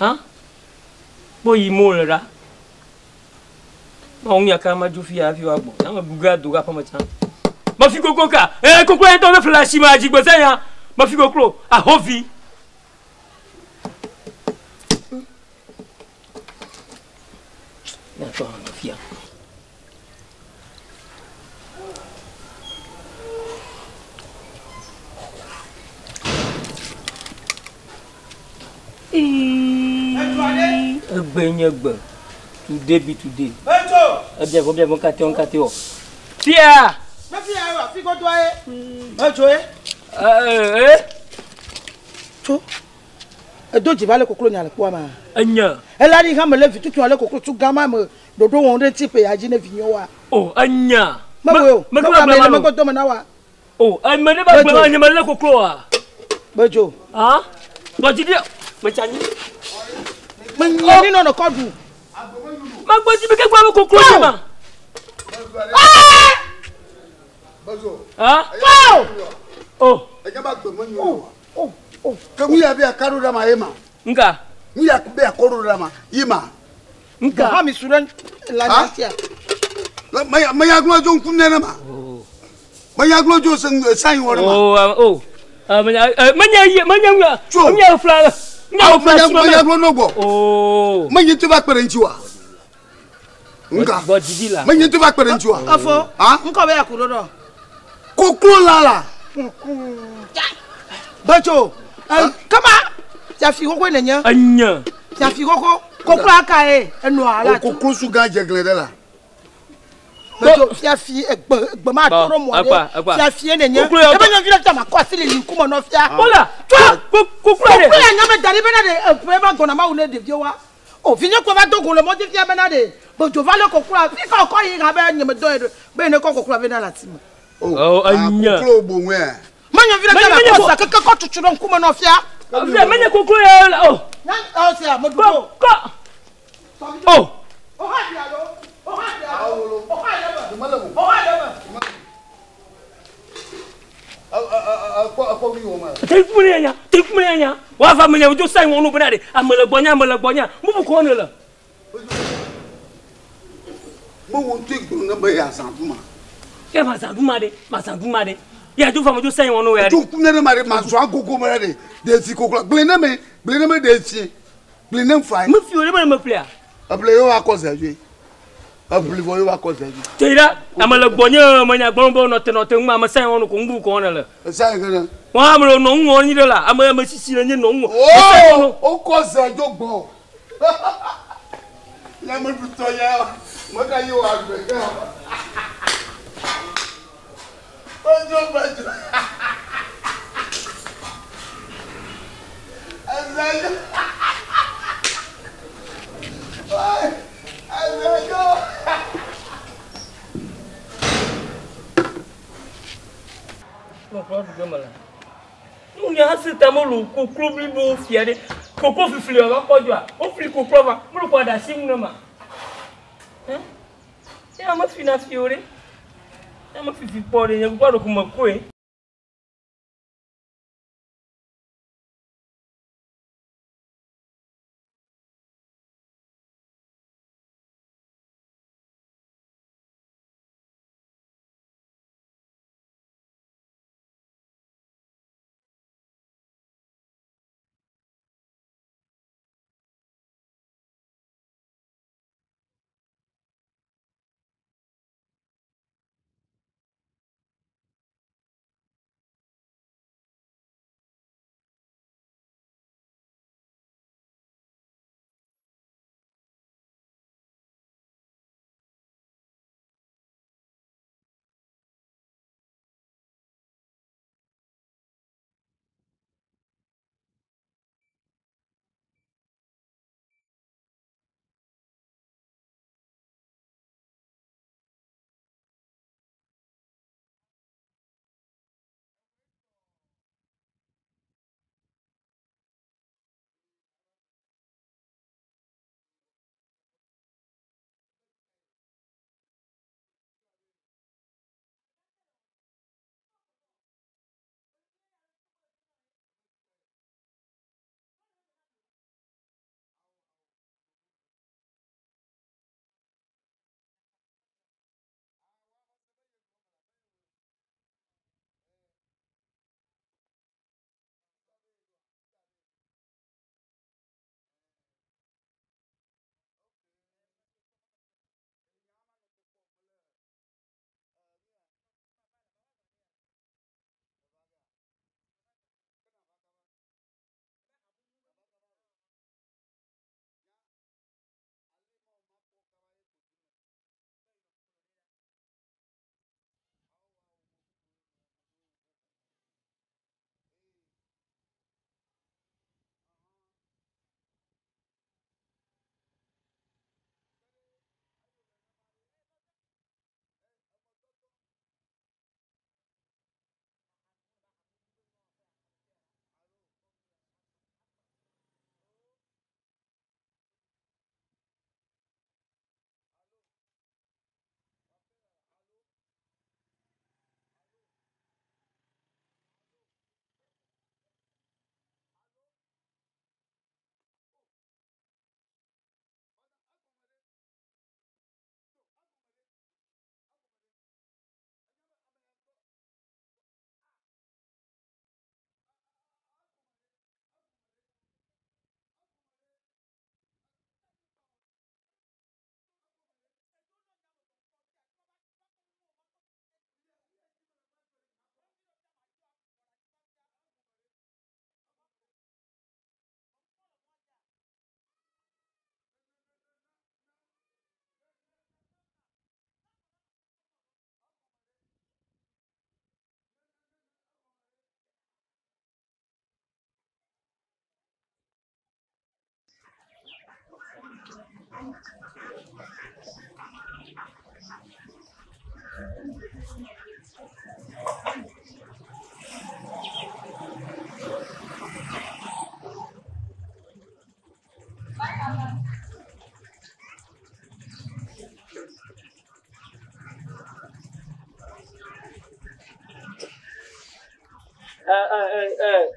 Hã? Kpɔ yi mo le ɖa. Ma ŋu ya ka ma dzo fia hafi woagbɔ. Na me bu ge ado ge aƒeme tsã. Ma fi koklo ka. Koklo ya ŋutɔ be fle asi ma dzigbeze ya. Ma fi koklo. Ahovi. Nyatɔ hã nɔ fia. Egbe nye gbe. Today be today. Ebia vɔ kate wɔn kate wɔ. Fia. Fia wa fi kɔtɔ ye. Etso ye. Tso. Edo dzi va le koklo nya le kpɔa ma. Enya. Ela ɖi hã me le vi tutu ale koklo tu gama me ɖoɖo wɔm ɖe ŋuti ƒe ya dzi ne vi nye wa. O enya. Mewoe o. Mekura Mewoe gblɔ ame le megbe dome na wa. O ame ɖe ba gblɔ nye me le koklo wa. Bedzo. Ah. Gbɔdzi ɖi. Metsa nyi. Menye mi nɔ nɔkɔ ɖu. Magbɔdzi bi ke gblɔ be koklo dzi ma. Ah. O. Ke ŋu ya be akaɖo ɖe ma ye ma. Nka. Ŋu ya be akɔɖo ɖe ma ye ma. Nka. Ha mi su ɖe la nya sia. Me ya gblɔ dzo ŋku nene ma. Me ya gblɔ dzo sayi wɔ ɖe ma. O o. Menye ye menye ŋu ya. Tso. Ŋu ya fla. Ŋu ya fla si Me ya gblɔ nɔ gbɔ. O. Me nye to va kpe ɖe ŋuti wa. Nka. Gbɔdzi ɖi la. Me nye to va kpe ɖe ŋuti wa. Afɔ. Ah. Ŋkɔ be yaku ɖoɖo. Koklo la la. Bedzo. Kama. Fiafi xoxoe nenye. Enye. Fiafi xoxo. Koklo aka ye enɔa ala. Koklo su gã dze gle ɖe la. Bedzo fiafi egbe egbe ma to ɖo mɔ ɖe. Fiafi ye nenye. Koklo ya. Ebe nyɔnuvi ɖe fia ma kɔ asi le li ŋkume nɔ fia. Wala. Tso. Koklo ɖe. Koklo ya nyame da ɖi bena ɖe eƒe va gbɔna mawu ne ɖeviwo wa. O vinye ko va do go le mɔdzi fia bena ɖe. Bedzo va le kokloa. Fi ka wòkɔ yi abe nye me dɔ ye ɖo. Be ne kɔ kokloa vɛ na le asi me. O enye. Koklo boŋue. Menye vi ɖe fia ma kɔ sa keke kɔ tutu ɖe ŋkume nɔ fia. Fia menye koklo ya la o. Nya ɔ sia me ɖu Kɔ kɔ. O. O ha ɖi alo. O ha ɖi alo. O ha ɖe me. O ha ɖe me. Te kumene ya nya. Te kumene ya nya. Wa va menya wodzo sayi wɔnu bena ɖe. Ame le gbɔnya ame le gbɔnya. Bubu kɔ ne le. Me wo ŋutɔ gblɔ ne be ya zã ɖu ma. Ya ma zã ɖu ma ɖe. Ma zã ɖu ma ɖe. Ya dzo va me dzo sayi wɔnu ya Tso ɖe. ŋku ne ɖe ma ɖe ma zɔ agogo me ɖe ɖe fi koklo gblẽ ne me gblẽ ne me ɖe fi gblẽ ne fa. Me fi o ɖe me me ƒlea. Eble ye wa kɔ zɛ dzoe. Eble vɔ ye wa kɔ zɛ dzoe. Te ɖa ame le gbɔnye menya gblɔ be nɔ te nɔ te ŋu ame sayi wɔnu ko ŋu kɔ ne le. Esa yi ke ne. Wɔn ame le nɔ ŋu wɔn nyi ɖe la ame ame sisi le nye nɔ ŋu. Oo o kɔ zɛ dzo gbɔ. Ya me ɖutɔ ya me ka yi wa gbe ke. Bedzo bedzo. Ezɛ dzo. Ezɛ dzo. Nunya se ta mo lo koklo blibo fia ɖe. Koklo fifli wa kɔ dzoa. Wofli koklo va. Mo lo kɔ ɖe asi ŋu ne ma. Ya me fi na fi o ɖe. Ya me fifi kpɔ ɖe nye kpɔ ɖe ko me koe.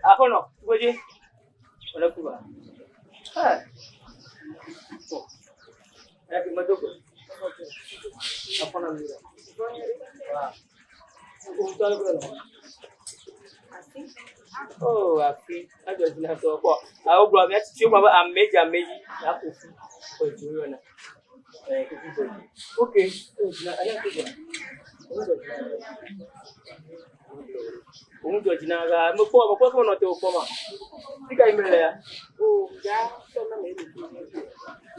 Aƒenɔ, gbedzi. Wòle ku ba. Bɔn. Ɛ medo gbe. Aƒenɔ mi ɖe. Wa. Wotɔ le gbe. Oh, afi. Adzɔ dzi na tɔ kpɔ. Awo gblɔ mía tsitsi gblɔ be ame dzi ame dzi. Ya ko fu. Kɔ dzi yɔna. Ɛ ko fu kɔ dzi. Ok. Na aya ko gblɔ. Òun jọ jìnnà ara mekpɔ mekpɔ kí wọn nɔ te wò kpɔ ma. Fika yi mi le ya. O ya tɔ na me le fi.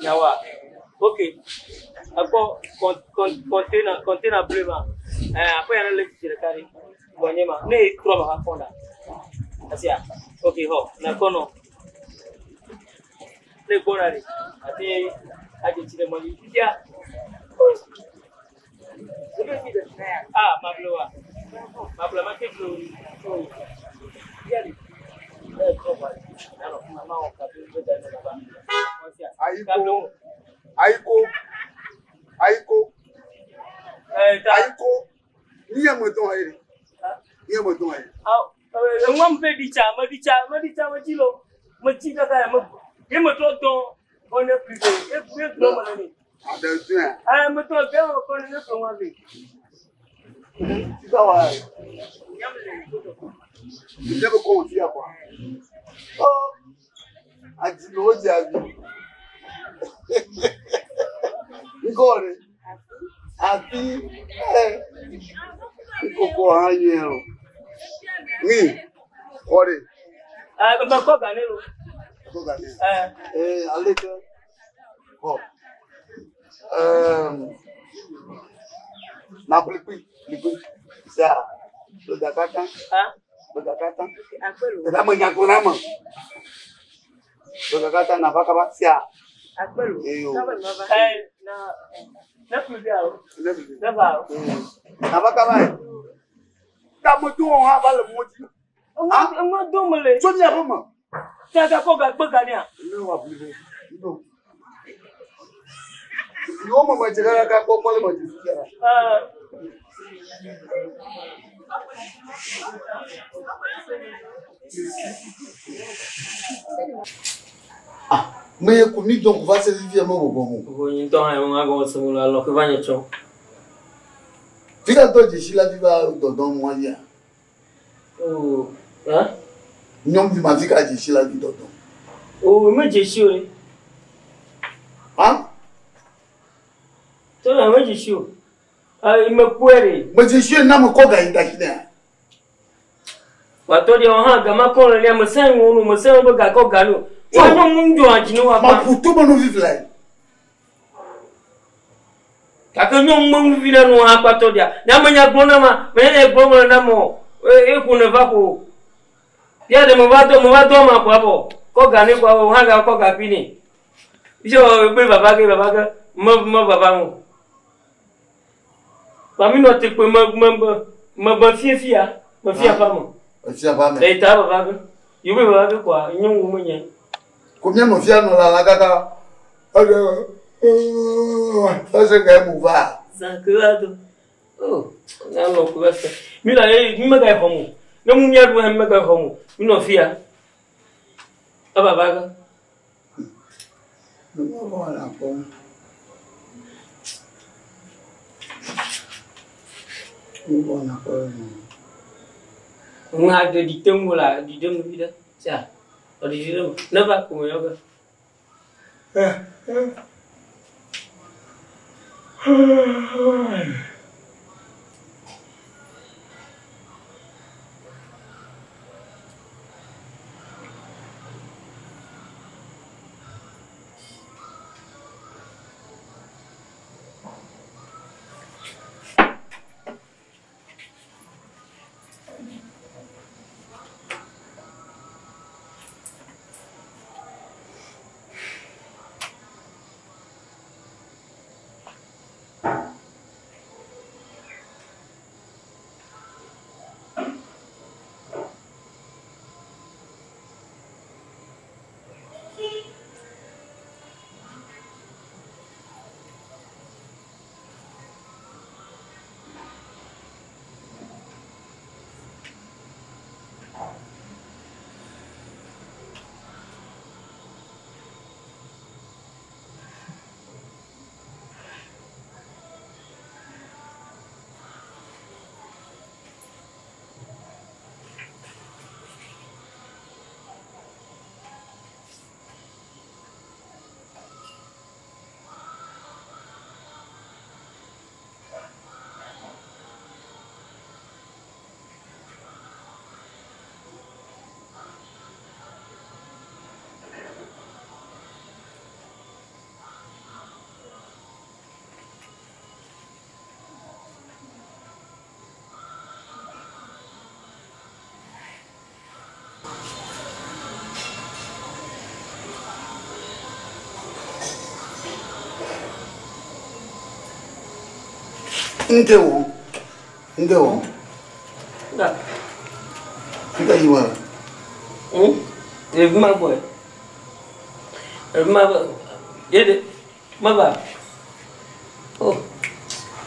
Nyawa. Ok. Akpɔ container container bleu ma. Ɛ aƒe ya ne le tsi ɖeka ɖi. Gbɔnye ma. Ne yi trɔ ma va kpɔ ɖa. Asia. Ok xɔ. Na kɔ nɔ. Ne gbɔna ɖi. Ati adze tsi ɖe mɔ dzi. Fifia. Ah, mablo wa. Mablo ma te blo. Oh. Fifia ɖi. Ne trɔ va. Na nɔ ma wɔ kafi be da ne baba. Ayiko, ayiko, ayiko, Eh, ta. ayiko. Ní ẹ̀ mọ̀ tán ẹ̀ ní ẹ̀ mọ̀ tán ẹ̀. Eŋua me ɖi tsa, me ɖi tsa, me ɖi tsa, me dzi lo, me dzi kaka ya me, ye me trɔ dɔn kɔ ne pli do, ye ye gblɔ me ne mi. Àdé tún ẹ̀. Ɛ me trɔ gɛ me kɔ ne ne ƒle ŋua vɛ. Sísá wa ẹ̀. Ìjẹ́ bí kò wọ́n sí àpá. Ọ́ àjìnà ó jẹ àbí. Nkọ́ rẹ̀ àti ẹ̀ nkókó ọ̀hán yẹn o. Ní kọ́ rẹ̀ Ɛ me kɔ ga ne lo. kó gà ní. Ɛ Ẹ alẹ́ tẹ́ kọ́. Na plikpi plikpi sá lọ́jà kátá ha lọ́jà kátá. Akpelo. Tẹ̀lé àmọ̀ ìyàgò náà mọ̀. Lọ́jà kátá nàfa kaba sá. Akpelo. Eyo. Sábà ní ma va. ɛ na ne pli bia o, ne va o. Nàfa kaba yẹ. Dàmú tó wọn hàn balẹ̀ mọ́ jí. Eŋua do me le. Tó ní àbọ̀ mọ̀. Tata kɔ ga kpe ga nea. Ilé wa plikpi. Ìwọ́n mọ̀ mọ̀ jẹ́ ká kọ́ kọ́lé mọ̀ jù sí yàrá. Ɛ Mɛ kò ní dɔn kò fa se fifi mɔ bɔbɔ mo. Wo nyi tɔ hã ŋua gɔme se mo le alɔ ke va nye tsɔ. Fika tɔ dzesi la fi va dɔdɔn mɔ yia. O hã. Nyɔnuvi ma fi ka dzesi la fi dɔdɔn. O me dzesi o le. Han? Tɔ la me dzesi o. Ɛ me kpɔe ɖe. Mɛ dzesi ye na me kɔ ga yi da si nɛ. Wàtɔ deɛ hã gama kɔ le lia mesẽ wo nu mesẽ wo be gakɔ ga nu. Wọ́n nyɔ mu dzɔ adzi ne wa Ma pa. ƒu to me nu fifi la yi. Gake nyɔ mu me vi ɖe nu hã kpatɔ dia. Ne ame nya gblɔ na ma, me nya gblɔ me na mɔ. E ku ne va ko. Bia ɖe me va dɔ me va dɔ ma kɔ abɔ. Kɔ ga ne kɔ o hã ga kɔ ga kpi ne. Bisɛ be baba ke baba ke me me baba ŋu. Mami nɔ te kpe me me me me be fie fia me fia fa me. Efia va me. Le ta baba ke. Yobe baba ke kɔa nyɔ mu me nye. Ko mía nɔvia nɔ lala kaka. Ɛdɛ ɛsɛ ka emu va. Zankirado. Oh, na lɔ ko bɛ fɛ. Mi la ye mi ma ka xɔ mo. Ne mu mia ɖu hã mi ma ka xɔ mo. Mi nɔ fia. Eba ba ke. Ne ma va la kpɔ. Ne ma va la kpɔ. Ŋu ha de ɖi te ŋu la ɖi ɖe ŋu vi ɖe. Sia. Ɔɖi ɖi ɖe ŋu. Ne va ko me yɔ ke. Nke wo. Nke wo. Da. Nke yi wa. Ɖevi ma gbɔe. Ɖevi ma gbɔ. Ye ɖe meva. O.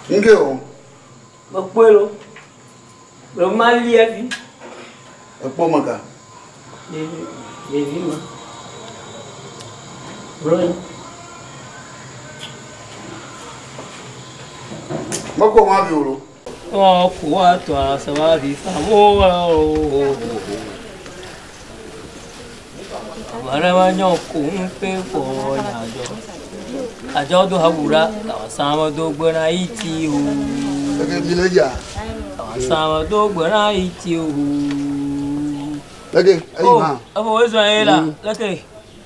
Nke wo. Mekpɔe lo. Ɖevi ma lia vi. Ekpɔ meka. Ɖevi ɖevi ma. Mlɔ anyi. Mekpɔ ma vi o lo. Ɔ ku atɔ asaba vi fa mo o. Whatever nyɔ ku ŋpe kpɔ nyadzɔ. Adzɔ do hawura kawasama do gbena iti o. Leke mi le dzia. Kawasama do gbena iti o. Leke eyi ma. Efo wo zɔn ye la. Leke.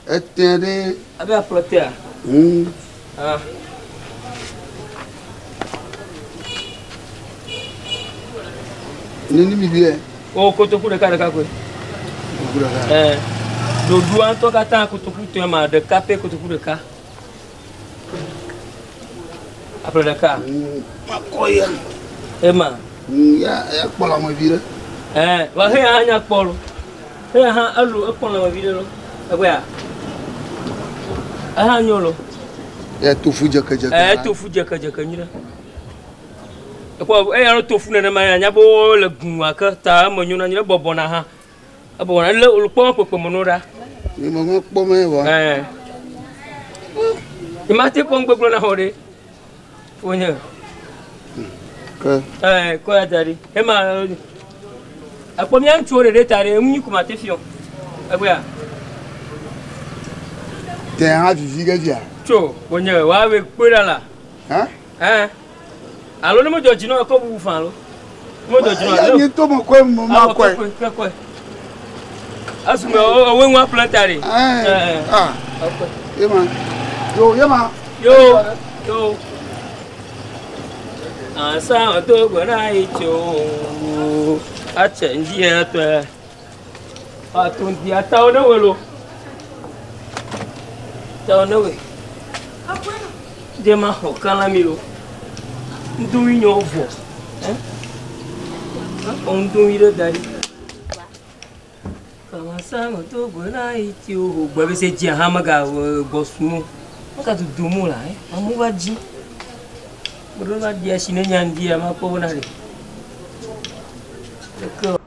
Ete ɖe. Abe akplɔtea. Ah. Nini mi bi yɛ. O kotoku ɖeka ɖeka koe. Kotoku ɖeka. Ɛɛ ɖoɖoa ŋutɔ katã kotoku tɔe ma ɖeka pɛ kotoku ɖeka. Aƒle ɖeka. Makɔ ya. Ema. Ya ya kpɔ lãme vi ɖe. Ɛɛ wa he ya nya kpɔ lo. He ya hã elo ekpɔ lãme vi ɖe lo. Egbea. Eha nyo lo. Ya tofu dzekedzeke. Ɛɛ tofu dzekedzeke nyi ɖe. Ekpɔ eya lo tofu nenema ya nya be wole gua ke ta eme nyo na nyi ɖe bɔbɔna hã. Ebɔbɔna ele wòle kpɔ kpekpe me no ɖa. Mi me ŋu kpɔ me wa. Ɛɛ. Ima te kpɔ ŋgbegblɔ na xɔ ɖe. Wonye. Ke. Ɛɛ kɔ ya da ɖi. Ema ekpɔ mía ŋutsuwo ɖeɖe ta ɖe ŋu ko ma te fiɔ. Egbea. Tɛ hã vivi ɖe dzia. Tso wonye wa be kpe ɖa la. Hã? Ɛɛ. Alo ne medzɔ dzi na ekɔ bubu fã alo. Ne medzɔ dzi na. Ya nye to me kɔe mo ma kɔe. Kɔe kɔe. Asume owe ŋu aƒle ta ɖe. Ɛɛ. Ah. Yema. Yo yema. Yo yo. Asa to gbena yi tso. Atse ŋdi etɔe. Ato ŋdi atawo ne welo. Tawo ne we. Dze ma xɔ kala mi lo. Ŋdowi nyɔ vɔ. Ɛ? Xɔ ŋdowi ɖe da ɖi. Kawasa to gbena yi tso. Gbe be se dzi hã mega gbɔ sum. Mega dodo mo la. Amewo va dzi. Meɖo va di asi ne nya ŋdi ya makpɔ bena ɖe. Eke.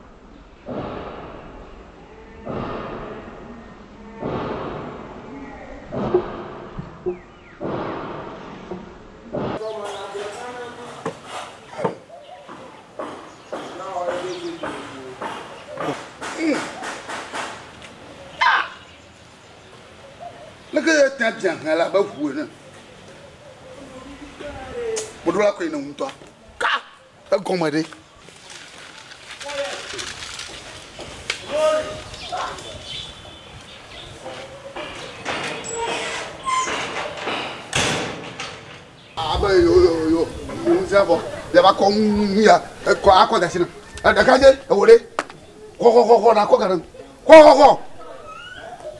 Leke ye tɛ dze hẽ la be ʋu ene. Meɖo la koe ne ŋutɔa. Ka egɔme ɖe. Abe yo yo yo ŋusẽ vɔ yava kɔ ŋu ya ekɔ akɔ da si na. Ɖeka dze ewo ɖe. Xɔxɔxɔxɔ na kɔ ga ɖe. Xɔxɔxɔ.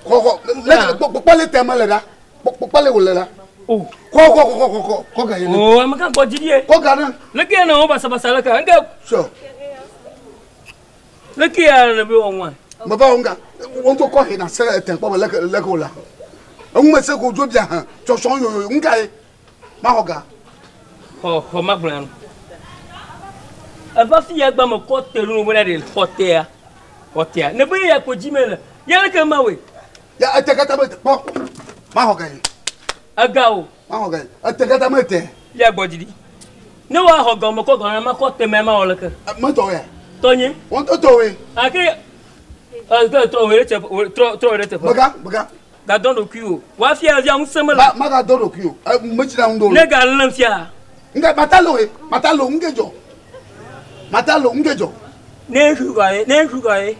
Xɔxɔ leke kpɔ le tɛ me le ɖa. Kpɔ le wòle ɖa. O. Xɔxɔxɔxɔxɔ kɔ ga yi ne. O ame ka gbɔ dzi ɖie. Kɔ ga ne. Leke ya ne wo basabasa leke. Nke. Sɔ. Leke ya ne be wɔn wa. Me va wo ŋga. Wo ŋutɔ kɔ hena se ete kpɔ me leke leke wòle. Eŋu me se ko dzo bia hã tsɔtsɔ yoyo ŋga ye. Maxɔ ga. Xɔ xɔ ma gblɔ ya nu. Eva fi ya gba me kɔ te nu bena ɖe xɔ tea. Xɔ tea. Ne be ya ko dzi me le. Ya leke ma woe. Ya ete katã me kpɔ. Maxɔ ga yi. Ega o. Maxɔ ga yi. Ete katã me te. Ya gbɔ dzi ɖi. Ne wa xɔ gɔme kɔ gɔme ma kɔ te me ma wɔ leke. Me tɔ ya. Tɔnye. Wɔn tɔ tɔ woe. Ake. Ɛ trɔ wo ɖe teƒe trɔ trɔ wo ɖe teƒe. Mega mega. Gadɔ ɖokui o. Wa fia fia ŋusẽ me le. Ma ma gadɔ ɖokui o. Ɛ me tsi na ŋu do. Ne ga lem fia. Nga mata lo ye mata lo ŋge dzɔ. Mata lo ŋge dzɔ. Ne ŋu gɔ ye ne ŋu gɔ ye.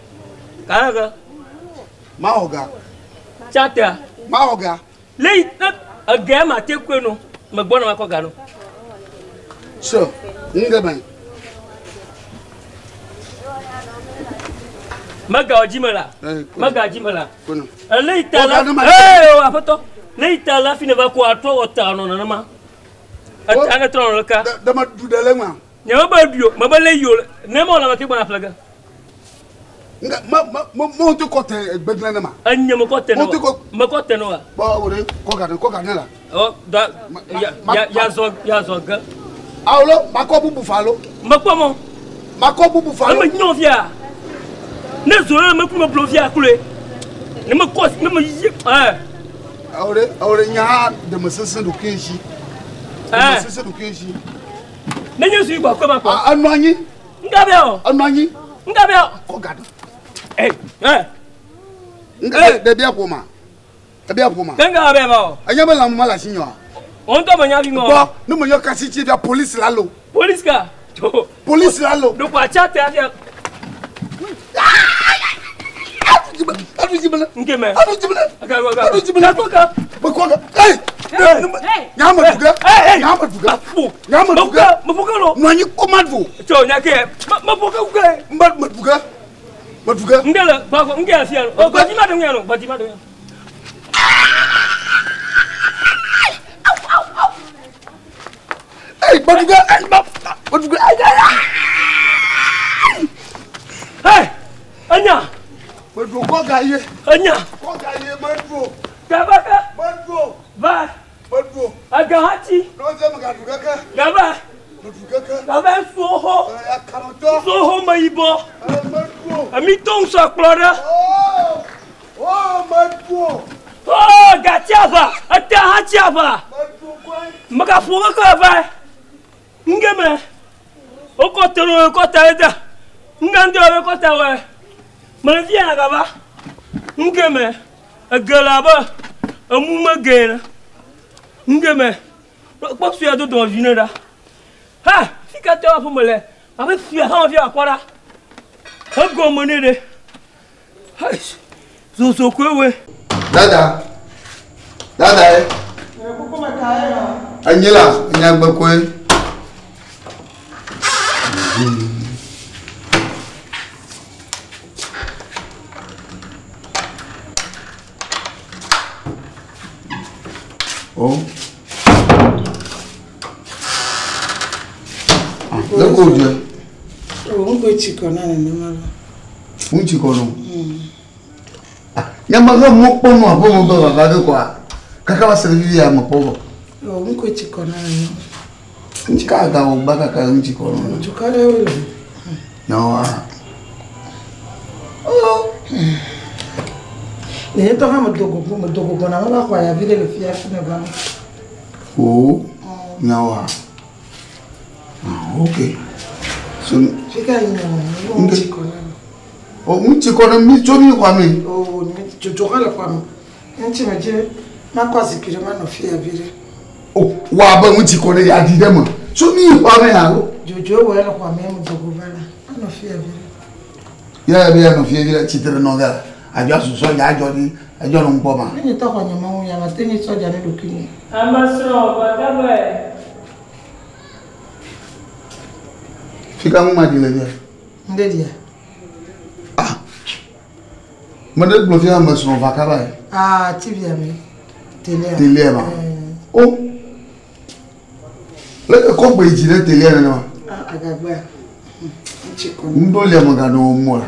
Kala ke. Ma xɔ ga. Tsatea. Ma xɔ ga. Le yi ne ege ma te koe no. Me gbɔ na ma kɔ ga no. Sɔ ŋge me. Mega wò dzi me la. Mega dzi me la. Kono. Ele yi ta la. Kɔ ga ne ma. Ee o aƒetɔ. Le yi ta la fi ne va ko atrɔ wɔ ta nɔ nenema. Eta ne trɔ nɔ ka. Ɖe me ɖu ɖe le ŋua. Nye me be ɖu o, me be le yi o. Ne mɔ le me ke gbɔna ƒle ge. Nga me me me me ŋutɔ kɔ te gbegblẽ ne ma. Enye me kɔ te ne wa. Me kɔ te ne wa. Kpɔ wo ɖe kɔ ga ne kɔ ga ne la. Ɔ da ya ya ya zɔ ya zɔ ge. Awo makɔ bubu fa lo. Me kpɔ mɔ. Makɔ bubu fa lo. Eme nyɔ fia. Ne zo le me ku me blo fia kloe. Ne me kɔ ne me yi ɛ. Awo ɖe awo ɖe nya deme sese ɖokui si. Deme sese ɖokui si. Ne nye su gbɔ kɔ ma kpɔ. Enɔ anyi. Nga bɛ o. Enɔ anyi. Nga bɛ o. Kɔ ga ɖe. Ɛ ɛ. Nga ɖe ɖevia ƒoma. Ɖevia ƒoma. Nga bɛ ba o. Enye be lãme ma le asi nyɔa. Wɔn tɔ me nya vi ŋɔ. Gbɔ ne me yɔ kasi tsi fia polisi la lo. Polisi ka. Polisi la lo. Ɖeko atsa te afia. Nkeme. Adu jibile. Mekɔ ga. Ee. Nyame duge. Nyame duge. Nyame duge. Meƒo ke lo. Nɔ anyi ko ma du. Tso nya ke. Meƒo ke ke. Mbe me duge. Me duge. Nke le gbagbo nke afia lo. O gbadzi ma ɖe ŋu ya lo. Gbadzi ma ɖe ŋu ya. Ee gbaduge. Gbaduge. Hey! Enya. Medu kɔ ga ye. Enya. Kɔ ga ye medu. Gabaka. Medu. Va. Medu. Agahati. N'o tɛ mɛ ka du kɛkɛ. Gaba. Medu kɛkɛ. Gaba soho. Akamatɔ. Soho meyibɔ. Medu. Emi to ŋusɔ kplɔ ɖe. Oo medu. Oo gati aʋa. Ete hati aʋa. Medu kɔe. Megaƒo keke va. Ngeme. Wokɔ te ɖo kɔ ta ɖe ta. Nga ŋdɔ be kɔ ta wɔe. Mele fia na gaba. Ngeme. Ege le abe emu me ge ene. Ngeme. Kpɔ fia do dɔvi ne ɖa. Ha! Fi ka tɔ aƒe me le? Abe fia hã fia akpɔ ɖa. Egɔme ne ɖe. Hai! Zozo koe woe. Dada. Dada ye. Enye la nyagbe koe. O. Le ko dze. O ŋgbe tsi kɔ na nenema la. Ŋutsi kɔ nɔ. Nye me he mɔ kpɔ nu aƒe me be vava ge kɔa. Kaka va se ɖe fifia me kpɔ vɔ. O ŋgbe tsi kɔ na nenema. Ŋutsi ka wò gba kaka ŋutsi kɔ nɔ. Dukɔ ɖewoe le. Nyawoa. Nye ŋutɔ hã medo go medo go gbɔna meva xɔ ayavi ɖe le fia fi me va. O nyawoa. Ah, ok. So Fi ka yi nɔ ŋutsi kɔ na mi. o ŋutsi kɔ ɖe mi tso mi xɔa me. O nye dzodzo hã le xɔa me. Ŋutsi me dzi makɔ zikpui ɖe manɔ fia vi ɖe. O wɔ abe ŋutsi kɔ ɖe aɖi ɖe me. Tso mi xɔa me alo. Dzodzo wɔ le xɔa me medo go va la manɔ fia vi ɖe. Ya be ya nɔ fia vi ɖe tsitre nɔ ge. Adzɔ susɔ dza adzɔ ɖi adzɔ nɔ ŋkpɔ ma. Ne nye tɔ xɔ nye mɔnu ya ma te nye sɔdza ne ɖokui nye. Ame srɔ̃ gbagbe. Fi ka ŋu ma ɖi le fia? Ŋɖe ɖia? Ah. Me ɖe gblɔ fia ame srɔ̃ va kaba ye. Ah, TV me. Télé. Télé ma. O. Le ke kɔ gbe dzi ɖe télé nenema. Ah, agagbea. Ŋutsi kɔ. Ŋɖo lia me ganɔ mɔ la.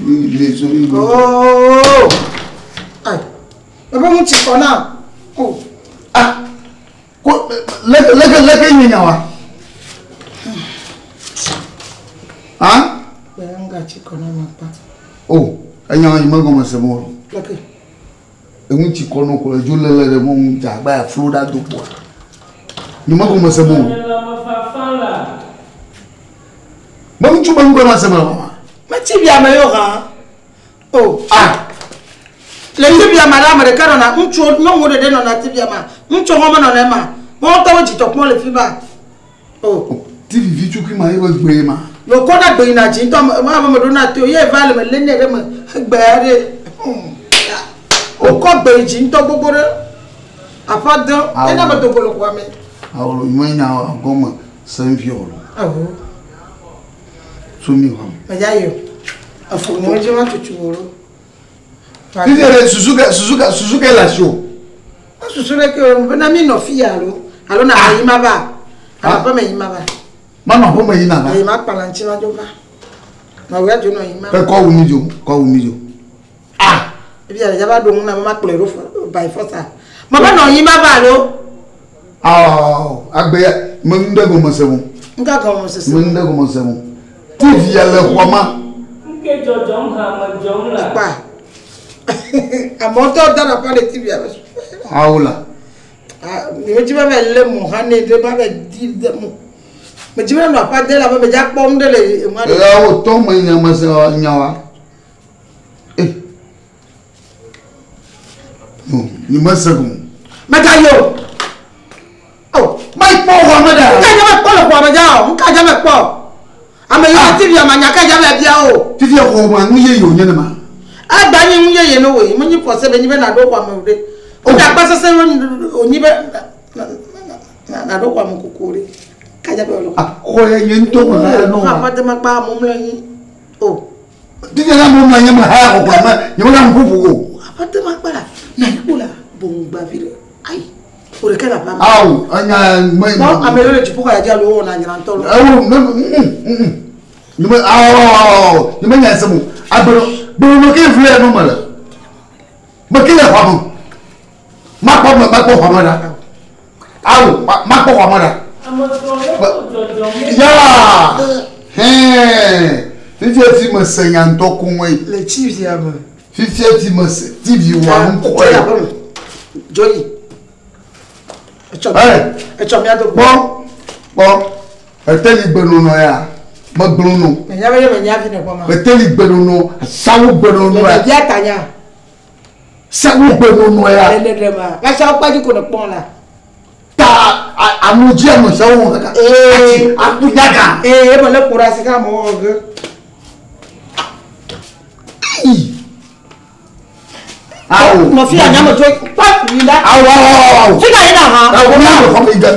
Le so mi. Oh! Ai. Ebe ŋutsi kɔ na. Oh. Ah. Ko leke leke leke nye nya wa. Ah? Gbe ŋga tsi kɔ na ma kpa. O, enya yi me gɔme se mo. Leke. Eŋutsi kɔ no ko edzo lele ɖe mo ŋu dza agba ya flo ɖa do kpoa. Nye me gɔme se mo. Me ŋutsu be ŋgɔme se me mama. Metsi via me yo hã. O. Ah. Le tibia ma ɖe ame ɖeka nɔna ŋutsu nyɔnuwo ɖeɖe nɔna tibia ma ŋutsu hã menɔna ema wɔn ŋutɔ wo dzidzɔ kpɔm le fi ma. O. TV vi tsukui ma ye be gbe ma. Yokɔ na gbe yina dzi ŋutɔ me ame me ɖo na to ye va le me lé nɛ ɖe me egbe aɖe. Wokɔ gbe yi dzi ŋutɔ gbogbo ɖe aƒa de ena me dogo le xɔa me. Awo me nya gɔme se ŋfi o. Awo. So mi xɔ. Medza yi o. Efo nye dzi ma tutu wo ɖo. Fifi ɖe susu ke susu ke susu ke le asi o. Susu ɖe ke o bena mi nɔ fi ya alo Alo na yi ma va. Alo aƒe me yi ma va. Manɔ aƒe me yina va. Eyi ma kpala ŋuti ma dzo va. Ma wòya dzo nɔ yi ma. Kɔ wu mi dzo, kɔ wu mi dzo. Ah! Ebi ale dzava ɖo ŋu na be ma kplɔe ɖo by force a. Ma va nɔ yi ma va alo. Awɔ agbe ya me nu ɖe gɔme se mo. Nka gɔme sese. Me nu ɖe gɔme se mo. TV ya le xɔ ma. Nke dzɔdzɔm ha me dzɔm la. Kpa. Amewo tɔ da ɖe aƒe le TV ya me. Awo la. Me dzi be va lé mo hã ne ɖe va va di de mo. Me dzi be nɔ aƒe de la be me dza kpɔ nu ɖe le ema ɖe. Eya wo tɔ me nya me se nya wa. Eh. No, ni me se gɔme. Me dza yo. Oh, ma yi kpɔ xɔ me ɖe. Nka dza me kpɔ le xɔ me dza o. Nka dza me kpɔ. Ame yi TV ama nya ka dza me bia o. TV xɔ ma nu ye yo nye ne ma. Agba nyi nu ye ye no we. Mo nyi force be nyi be na do xɔ me o ɖe. O da kpa sese o nyi be na do xɔ me koko ɖe. Ka dza be o. Ah, xɔ ye nye ŋutɔ me la no. Aƒe de ma kpa mo mlɔ nyi. O. TV la mo mlɔ nyi me ha xɔ me. Nye me la ŋku ƒo o. Aƒe de ma kpa la. Na yi ko la bongba vi ɖe. Ayi. O ɖeka le aƒea me. Awo, enya me. Kpɔ ame ɖewo le dziƒo xɔ ya dzi alo wowɔna nyra ŋutɔ lo. Ewo ne ne me awo ne me nya se mo. Agbero gbero me ke vle no me le. Me ke le xɔ me. Ma kpɔ me ma kpɔ xɔ me ɖa. Awo ma kpɔ xɔ me ɖa. Ya. Hɛn. Fifia ti me se nya ŋutɔ koŋ ye. Le TV ya me. Fifia ti me se TV wa ŋkɔe. Joyi. Etsɔ mía do. Kpɔ kpɔ eteli gbenɔnɔ ya megblɔ nɔ. Menya be ye menya vi ne kpɔ ma. Eteli gbenɔnɔ asawo gbenɔnɔ ya. Le bia ta nya. Sawo gbenɔnɔ ya. Le le ma. Asawo kpadzi ko ne kpɔn la. Ta amu dzi ame sawo wɔ kaka. Ee. Aku nyaga. Ee eme le kpo ɖe asi ka amewo wɔ ge. Awo. Nɔfi ya nyame tso kpa yi la. Awo awo awo. Fi ka yi na hã. Awo mi le xɔ mi de.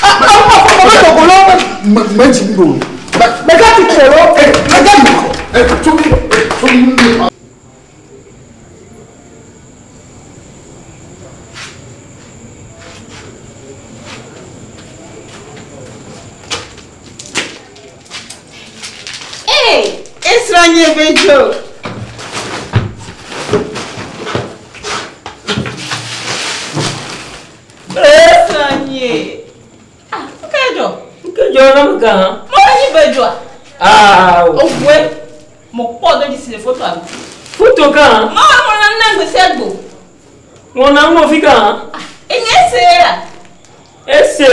Awo ma fɔ mɔ bɛ tɔgɔ lɔ. Me me dzi mi ɖo. Mɛ ka ti tso lɔ. Ee mɛ ka mi kɔ. Ee tso mi tso mi. Ee, esrɔ̃ nye be dzo. Esrɔ̃ nye. Ah, nke dzɔ. Nke dzɔ na me ka hã. Mo nyi be dzoa. Awo. Owoe. Mo kpɔ do dzi si le fotoa me. Foto ka hã. Mo wɔ mo na na gbe sia gbo. Wɔna ŋu fi ka hã. Enye se ya. Ese.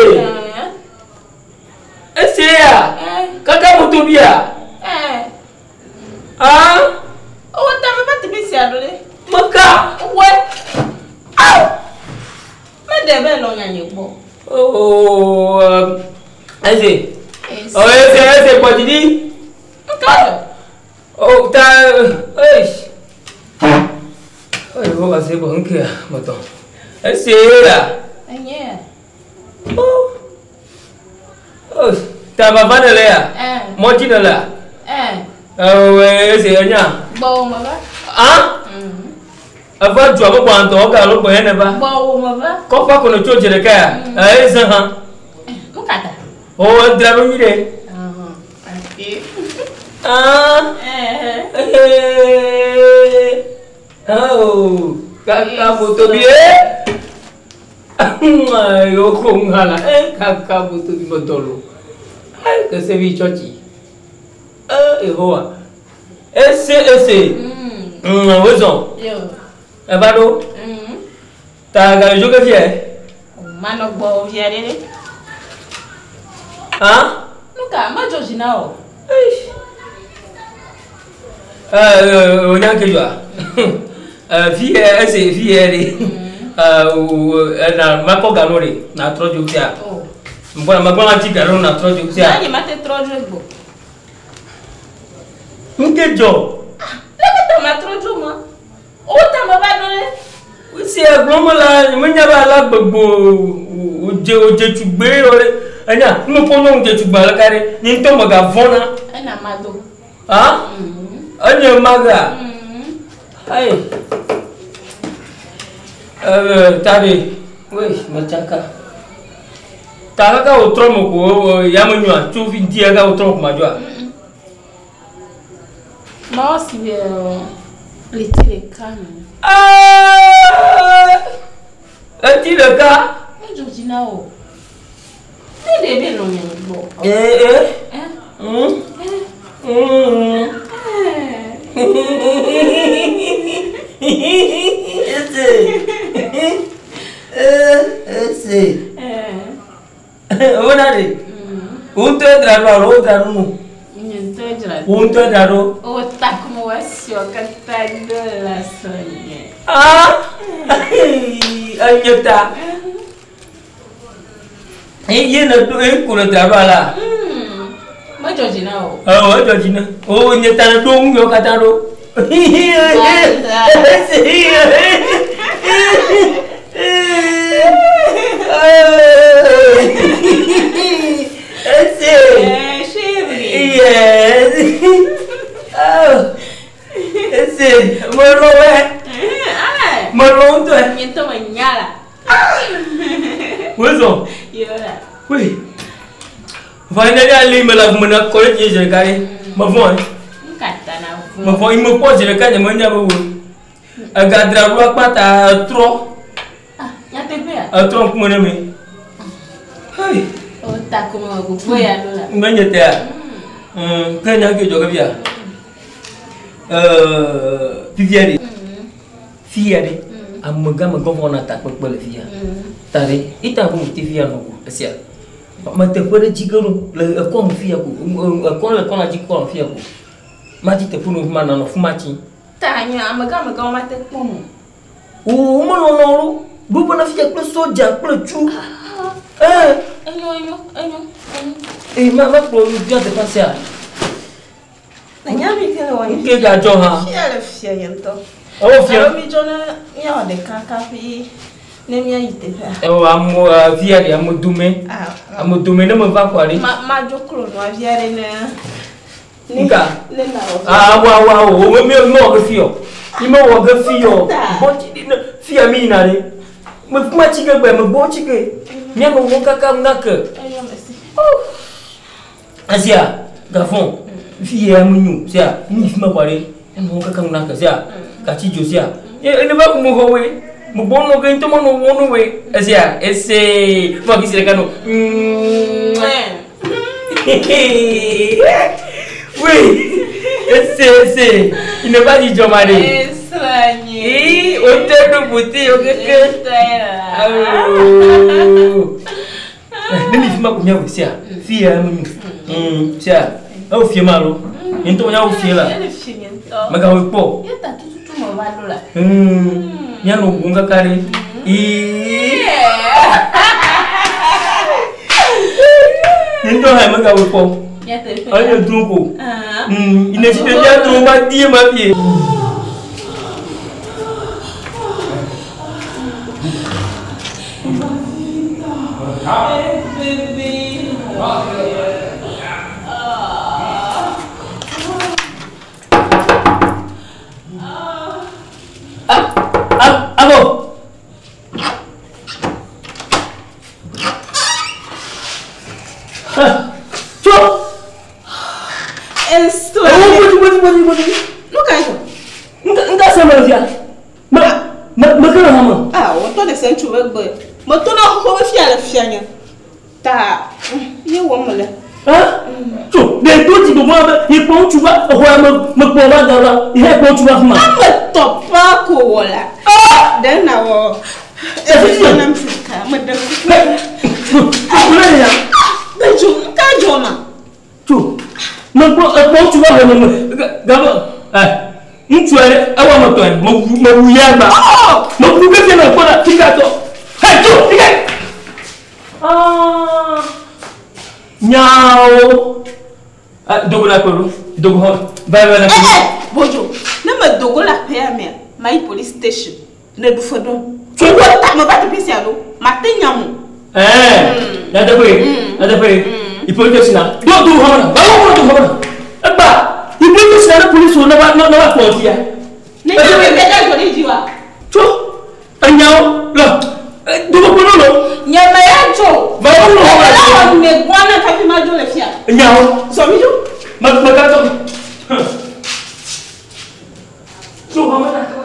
Ese ya. Kaka moto bia. Ah. Owó tá mi bá ti bí si àdúlé. Meka. Owoe. Aw. Mɛ dɛ bɛ lɔ nyanye gbɔ. Oh, ese. Oh, ese ese kpɔtidi. Nka dzɔ. Oh, ta eish. Oh, wo se bo nke ya moto. Ese ya. Enye ya. Oh. Oh, ta baba ne le ya. Mɔtsi ne le ya. Oh, ese enya. Gbɔwò me va. Ah? Eva dua me gbɔntɔ ga alo gbɔn ne va. Gbɔwò me va. Kɔfa kono tso dze ɖeka ya. Eze hã. Nu ka ta? Oh, edra ɖo nyui ɖe. Ah. Oh, kaka moto bi e. Yo ko ŋa la. Kaka moto bi me dɔlo. Ayi kese bi tsɔtsi. Yehowa. Ese ese. Wozɔn. Eva ɖo. Ta gale dzo ke fia. Manɔ gbɔwò fia ɖe ɖe. Ah? Nu ka medzɔ dzi na o. O nya ke dzɔa. Fi ese fi yɛ ɖe. Na makɔ galo ɖe na trɔ dzo fia. Mbɔna magbɔna ma ti galo na trɔ dzo fia. Nanyi ma te trɔ dzo gbɔ. Nke dzɔ. Leke ta ma trɔ dzo ma? Owó ta me va ɖo ɖe. Si egblɔ me la menya be ala gbogbo odze odze tugbe yɔ ɖe. Enya nukpɔ nyɔnu dze tugbe ale ka ɖe nye ŋutɔ megavɔna. Ena ma do. Ah? Enye maga. Ayi. Ta ɖe. Wei metsaka. Ta kaka wòtrɔ me ko ya me nyoa tso fi ŋuti kaka wòtrɔ me ko ma dzoa. Mawɔ si be ɣleti ɖeka me. Ɣleti ɖeka. Edzɔ dzi na wò. Ne ɖe be nɔ nye gbɔ. Ee. Ese. Ese. Wona ɖe. Wò ŋutɔe dzra ɖo alo wodzra ɖo nɔ? Nye ŋutɔe dzra ɖo. Wò ŋutɔe dzra ɖo. Wò takume siwo katã ɖo la srɔ̃nye. Ah! Enye ta. Ye ne ɖo ye ko le dzra ɖo ala. Medzɔ dzi na wò. Ewɔ edzɔ dzi na. O nye ta ne ɖo ŋu yewo katã ɖo. Ese. Yes. Oh. Ese. Melɔ wɛ. Melɔ ŋutɔe. Nye ŋutɔ menya la. Wozɔ. Yɔla. Wei. Va ne ɖe ali me le avume na kɔ ɖe dzi zi ɖeka ɖe. Mevɔ̃. Nu ka ta na vɔ̃? Mevɔ̃ yi mekpɔ zi ɖeka nye menya be wo. Egadra ɖo akpata etrɔ. Ah, nyateƒea? Etrɔ ŋkume ɖe me. Hei. O ta ko me gbogbo ya ɖo la. Menye tea. Ke nya ke dzɔ ke fia. Fifia ɖe. Fia ɖe. Amegã megã vɔ na takpekpe le fia. Ta ɖe. Ita ko te fia nɔ ko esia. Meteƒe ɖe dzi ge ɖo le ekɔ me fia ko. Ekɔ le kɔ la dzi kɔ fia ko. Ma dzi teƒe no ma nɔ fuma tsi. Ta nya amegã megã ma te kpɔ mo. O me lɔlɔ lo. Ɖo bena fia kple soja kple tsu. Enyo enyo enyo. E ma ma kplɔ nu fia teƒe sia. Nya mi ke le wɔ. Ke ga dzɔ hã. Fia le fia nye ŋutɔ. Ewo fia. Alo mi dzɔ ne míawɔ ɖeka kafi ne míayi teƒea. Ewo ame fia ɖe ame dome. Ame dome ne me va kɔ ɖe. Ma ma dzo klo nua via ɖe ne. Nka. Ne na wɔ. Ah wa wa o me me me wɔ ge fi o. Mi me wɔ ge fi o. Gbɔ tsi ɖe ne fia mi yina ɖe. Me kuma tsi ge gbe me gbɔ tsi ge. Míanɔ wɔ kaka ŋu nake. Enyo mesi. Asia gafɔn. Fi ya me nyo sia mi fi ma kɔ ɖe. Míanɔ wɔ kaka ŋu nake sia. Gatsi dzo sia. Ye ne va ku mo xɔ woe. Mo gbɔ nɔ ge ŋutɔ ma nɔ wɔ no woe. Esia ese. Fɔ kisi ɖeka nɔ. Oui, ese. Il n'est pas dit Jomade. Esranye. Eh, hôtel de beauté, ok. Oh. Ne mi fi ma ko miawo sia. Fi ya mi. Sia. E fi ma lo. Nto nya wo fi la. Ele fi nye ŋutɔ. Mega wo kpɔ. Ye ta tututu me va ɖo la. Mia no gun kaka ɖe. Ii. Nto ha mega wo kpɔ. Nyateƒe. Ayo dun ko. Ine si te dia dun ma die ma fie. Abo. Tso. Esto. Oh, bodi bodi bodi. Nu ka dzɔ? Nka se me fia. Me me me ke le hame. Ah, wotɔ ɖe se ŋutsu be gbe. Meto na xoxo be fia le fia nye. Ta ye wɔm mele. Ah? Tso, ɖe do dzi gbogbo be ye kpɔ ŋutsu va exɔ ya me me kpɔ va da la. Ye kpɔ ŋutsu va fi ma. Ame tɔ pa ko wɔ la. Ah! Ɖe na wɔ. Efi Efia nam fi ka me ɖe kuku. Kule ya. Bedzo, nu ka dzɔ ma? Tso, me kpɔ ekpɔ ŋutsu va xɔ me me. Gabɔ, ɛ ŋutsu yɛ ewɔ ame tɔ ye me wu me wu ya gba. Me wu ke fia me kpɔ la fi ka tɔ. Hɛ tso, fi ka. Ah. Nyawo. Dogo la kpɔ ɖo. Dogo hɔ. Va va la kpɔ. Eh, Bodzo, ne me dogo le aƒea mea, mayi police station. Ne ɖu fe ɖom. Tso. Wo ta me va teƒe sia ɖo. Mate nya mo. Eh. Nyateƒe. Nyateƒe. Ipolice station na. Do do hɔ na. Va wo do hɔ na. Egba. Ipolice station na police wo ne va ne va kpɔ fia. Ne nya me be dzɔ ɖe dzi wa. Tso. Enyawo lɔ. Dogo kpɔ ɖo lo. Nye me ya dzo. Va wo do hɔ na. La ne guana kafi ma jo le fia. Nyawo. So mi jo. Ma ma ka to. So ma na.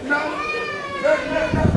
No.